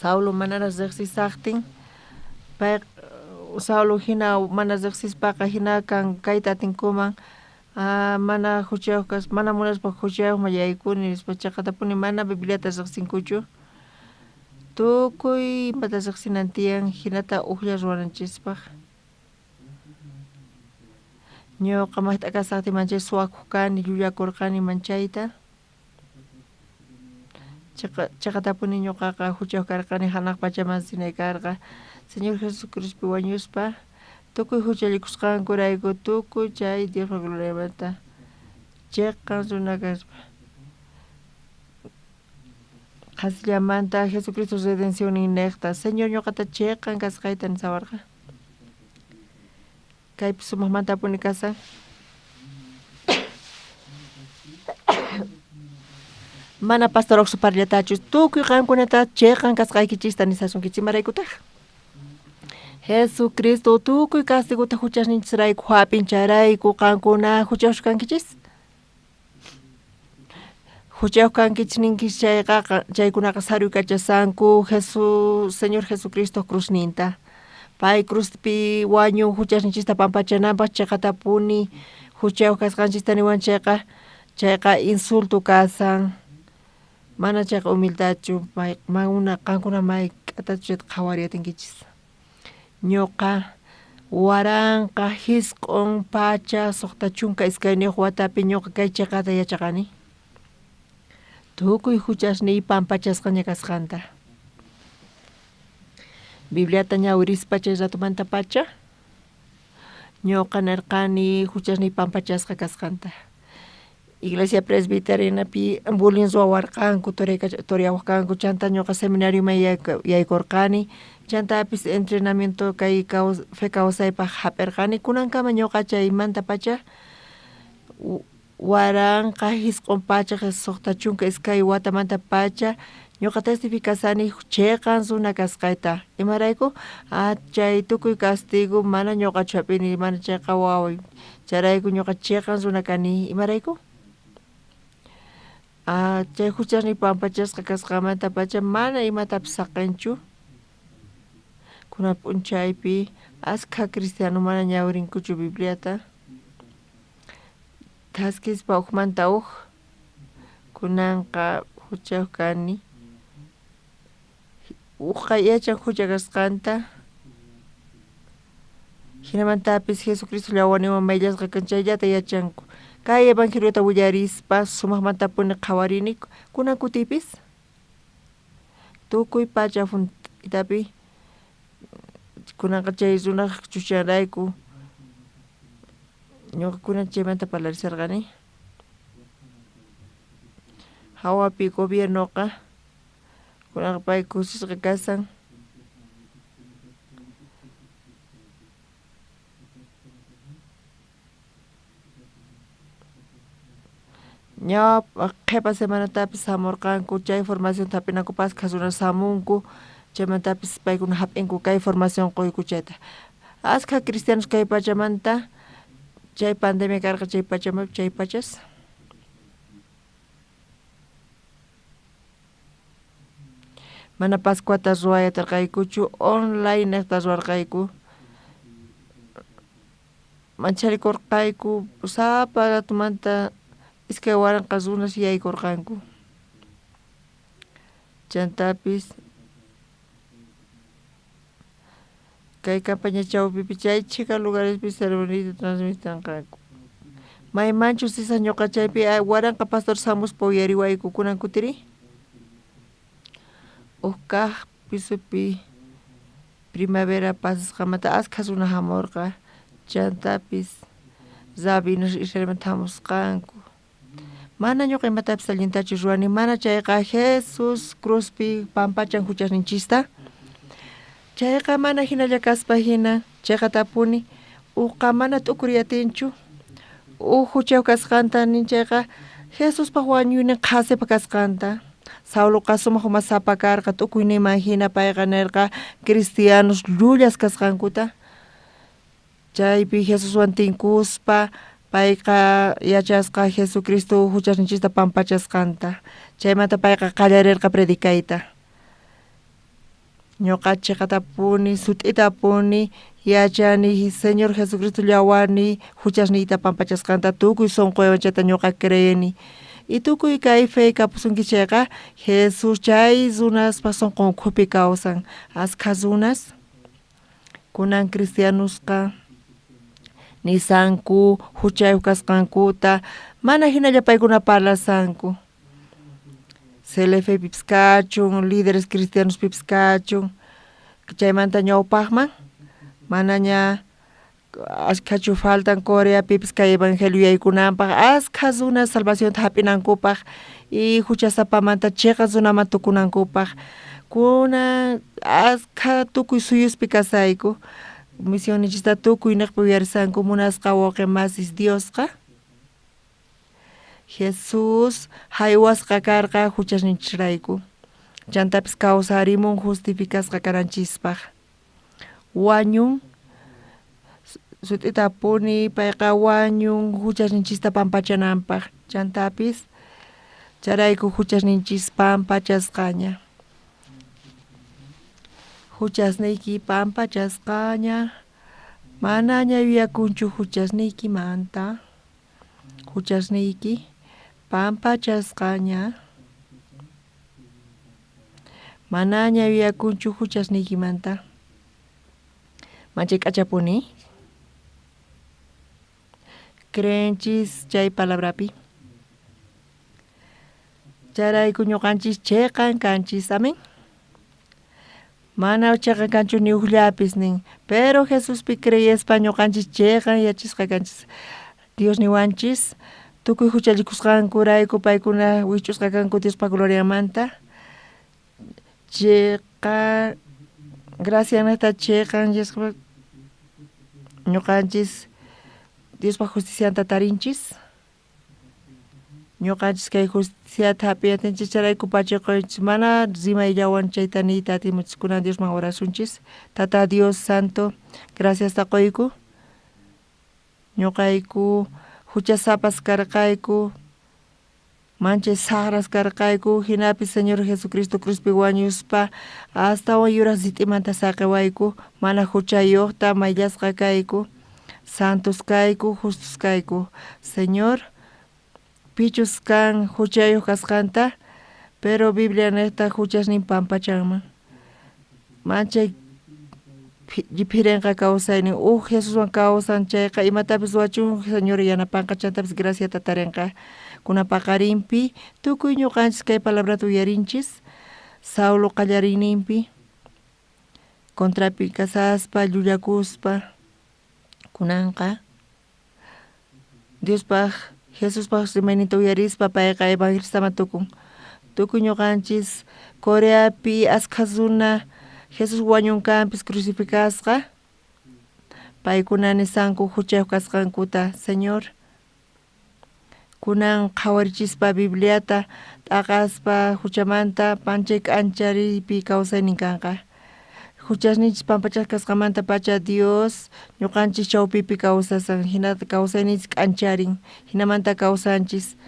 [SPEAKER 2] Saulo manaraj riqsisaqtin pay Saulo hina mana riqsispaqa hina kan kayta atinkuman mana huchayuq kaspa mana munaspa huchayuqman yaykuni nispa chaqatapuni mana Bibliata riqsinkuchu tukuy imata riqsinan tiyan hinata ujlla ruwananchispaq. Ñuqa maqt'a kasaqtiy manchay suwakuq kani llullakurqani manchayta. Chaqatapuni ñuqaqa huchayuq karqani hanaq pachaman rinay karqa Señor Jesucristopi wañuspa tukuy huchallikusqankurayku tukuy chay Diospa gloriamanta chiqan runa kaspa qhasillamanta Jesucristo redencionnin niqta Señor ñuqata chiqan kasqayta nisawarqa. Kaypi sumaqmantapuni kasan. Mana pastor parllatachu tukuy qankunata chiqan kasqaykichista nisasunkichis imaraykutaq. Jesucristo tukuy castigota huchasninchisrayku hap'incharayku qankuna huchayuq kankichis. Huchayuq kankichis ninkichis chayqa chaykunaqa saruykachashanku Jesús Señor Jesucristo cruzninta. Pay cruzpi wañun huchasninchista pampachananpaq chiqatapuni huchayuq kasqanchista niwan chayqa chayqa insulto kasan. Mana chayqa humildachu mauna qankuna mayk'atachu chayta qhawariyatinkichis. Ñuqa 1962 watapi ñuqa kay chiqata yachaqani. Tukuy huchasniy pampachasqaña kasqanta. Bibliata ñawirispa chay ratumantapacha ñuqa nirqani huchasniy pampachasqa kasqanta. Iglesia presbiterianapi bullying ruwawarqanku turiyawaqkanku chanta ñuqa seminarioman yaykurqani chantapis entrenamiento kay fe kawsaypaq hap'irqani kunankama ñuqa chaymantapacha 1962 watamantapacha ñuqa testificasani chiqan runa kasqayta. Imarayku chay tukuy castigo mana ñuqachu hap'ini mana chayqa waway chayrayku ñuqa chiqan runa kani. Imarayku chay huchasniy pampachasqa kasqanmantapacha mana imatapis saqinchu. Kunan p'unchaypi askha cristiano mana ñawirinkuchu Bibliata. Thaskispa uqmanta uq kunanqa huchayuq kani. Uqqa yachan hucha kasqanta. Hinamantapis Jesucristo llawaniwan mayllasqa kan chayllata yachanku. Kay evangeliota willarispa sumaqmantapuni qhawarini kunan kutipis tukuy pacha junt'itapi kunanqa chay runaq chuchanrayku ñuqa kunan chaymanta parlarisharqani. Hawapi gobiernoqa kunanqa pay kusisqa kasan. Ñawpa qhipa semanatapis hamurqanku chay formacionta hap'inankupaq askha runas hamunku chaymantapis paykuna hap'inku kay formación quyku chayta. Askha cristianos kay pachamanta chay pandemia karqa chay pachamapi chay pachas. Mana Pascuata ruway atirqaykuchu online niqta ruwarqayku. Mancharikurqayku sapa ratumanta 2000 runas yaykurqanku. Chantapis kay campaña chawpipi chay chhika lugarespi ceremonita transmitanqanku. Maymanchus risaq ñuqa chaypi 1000 pastor hamuspa uyariwayku kunan kutiri. Uq kaq pisopi primavera pasasqanmanta askha runa hamurqa chantapis rabinos Israelmanta hamusqanku. Mana ñuqa imatapis allintachu ruwani mana chayqa Jesús cruzpi pampachan huchasninchista. Chayqa mana hinalla kaspa hina chayqatapuni uqa mana t'ukuriyatinchu uq huchayuq kasqanta nin chayqa Jesuspaq wañuynin qhasipa kasqanta. Sauloqa sumaq umasapa karqa, tukuyninman jina payqa nerqa cristianos llullas kasqankuta. Chaypi Jesuswan tinkuspa payqa yachasqa Jesucristo huchasninchista pampachasqanta. Chaymanta payqa qallarerqa predicayta. Ñuqa chiqatapuni sut'itapuni yachani Señor Jesucristo llawarni huchasniyta pampachasqanta tukuy sunquywan chayta ñuqa creeni. Y tukuy kay fe kapusunki chayqa Jesús chay runaspa sunqun ukhupi kawsan. Askha runas kunan cristianosqa nisanku huchayuq kasqankuta mana hinalla paykuna parlasanku. CLF pipis kachun, líderes cristianos pipis kachun, chaymanta ñawpaqman manaña askhachu faltan Coreapipis kay evangelio yaykunanpaq, askha runas salvacionta hap'inankupaq y huchasapamanta chiqan runaman tukunankupaq. Kunan askha tukuy suyuspi kasayku, misionninchista tukuy niqpi uyarisanku munasqa wawqi masis Diosqa Jesús haywasqa karqa huchasninchisrayku, chantapis kawsarimun justificasqa kananchispaq. Wañun sut'itapuni payqa wañun huchasninchista pampachananpaq, chantapis chayrayku huchasninchis pampachasqaña. Huchasniyki pampachasqaña, manaña yuyakunchu huchasniykimanta, huchasniyki pampachasqaña, manaña yuyakunchu huchasniykimanta. Manchay k'achapuni. Creenchis chay palabrapi. Chayrayku ñuqanchis chiqan kanchis, amén. Mana chiqan kanchu ni ujllapis nin, pero Jesuspi creyespa ñuqanchis chiqan yachisqa kanchis. Dios niwanchis tukuy huchallikusqankurayku paykuna wich'usqa kanku Diospa gloriamanta. Chiqan gracianata chiqan yasqa ñuqanchis Diospa justicianta tarinchis. Ñuqanchis kay justiciata hap'iyatinchis chayrayku pachiqunchis mana rimayllawan chayta niyta atimunchis kunan Diosman orasunchis. Tata Dios Santo, graciasta quyku. Ñuqayku huchasapas karqayku, manchay saqras karqayku, hinapis Señor Jesucristo cruzpi wañuspa astawan yuraq rit'imanta saqiwayku, mana huchayuqta mayllasqa kayku, santos kayku, justos kayku. Señor, pichus kan huchayuq kasqanta, pero Biblia niqta huchasnin pampachanman. Manchay lliphirinqa kawsaynin, uj Jesuswan kawsan chayqa imatapis ruwachun Señor yanapanqa chantapis graciata tarinqa. Kunan paqarinpi tukuy ñuqanchis kay palabrata uyarinchis, Saulo qallariyninpi contrapi kasaspa llullakuspa kunanqa Diospaq Jesuspaq rimayninta uyarispa payqa evangelistaman tukun. Tukuy ñuqanchis Coreapi askha runa Jesús wañunkanpis crucificasqa, paykuna nisanku huchayuq kasqankuta. Señor, kunan qhawarichispa Bibliata t'aqaspa huchamanta panchay k'anchariypi kawsaynin kanqa. Huchasninchis pampachasqa kasqanmanta pacha Dios ñuqanchis chawpipi kawsasan, hinata kawsayninchis k'ancharin, hinamanta kawsanchis.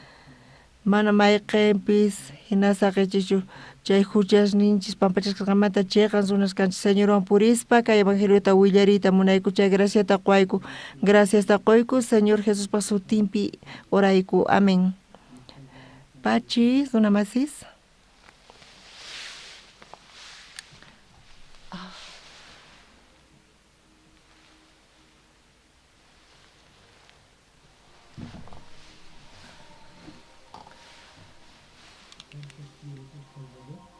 [SPEAKER 2] Mana mayqinpis hina saqichischu chay huchasninchis pampachasqa kasqanmanta chiqan runas kanchis. Señorwan purispa kay evangeliota willariyta munayku, chay graciata quyku. Graciasta quyku Señor Jesuspa sutinpi orayku. Amén. Pachi, runa masis.
[SPEAKER 1] ¿Quieres el Salvador?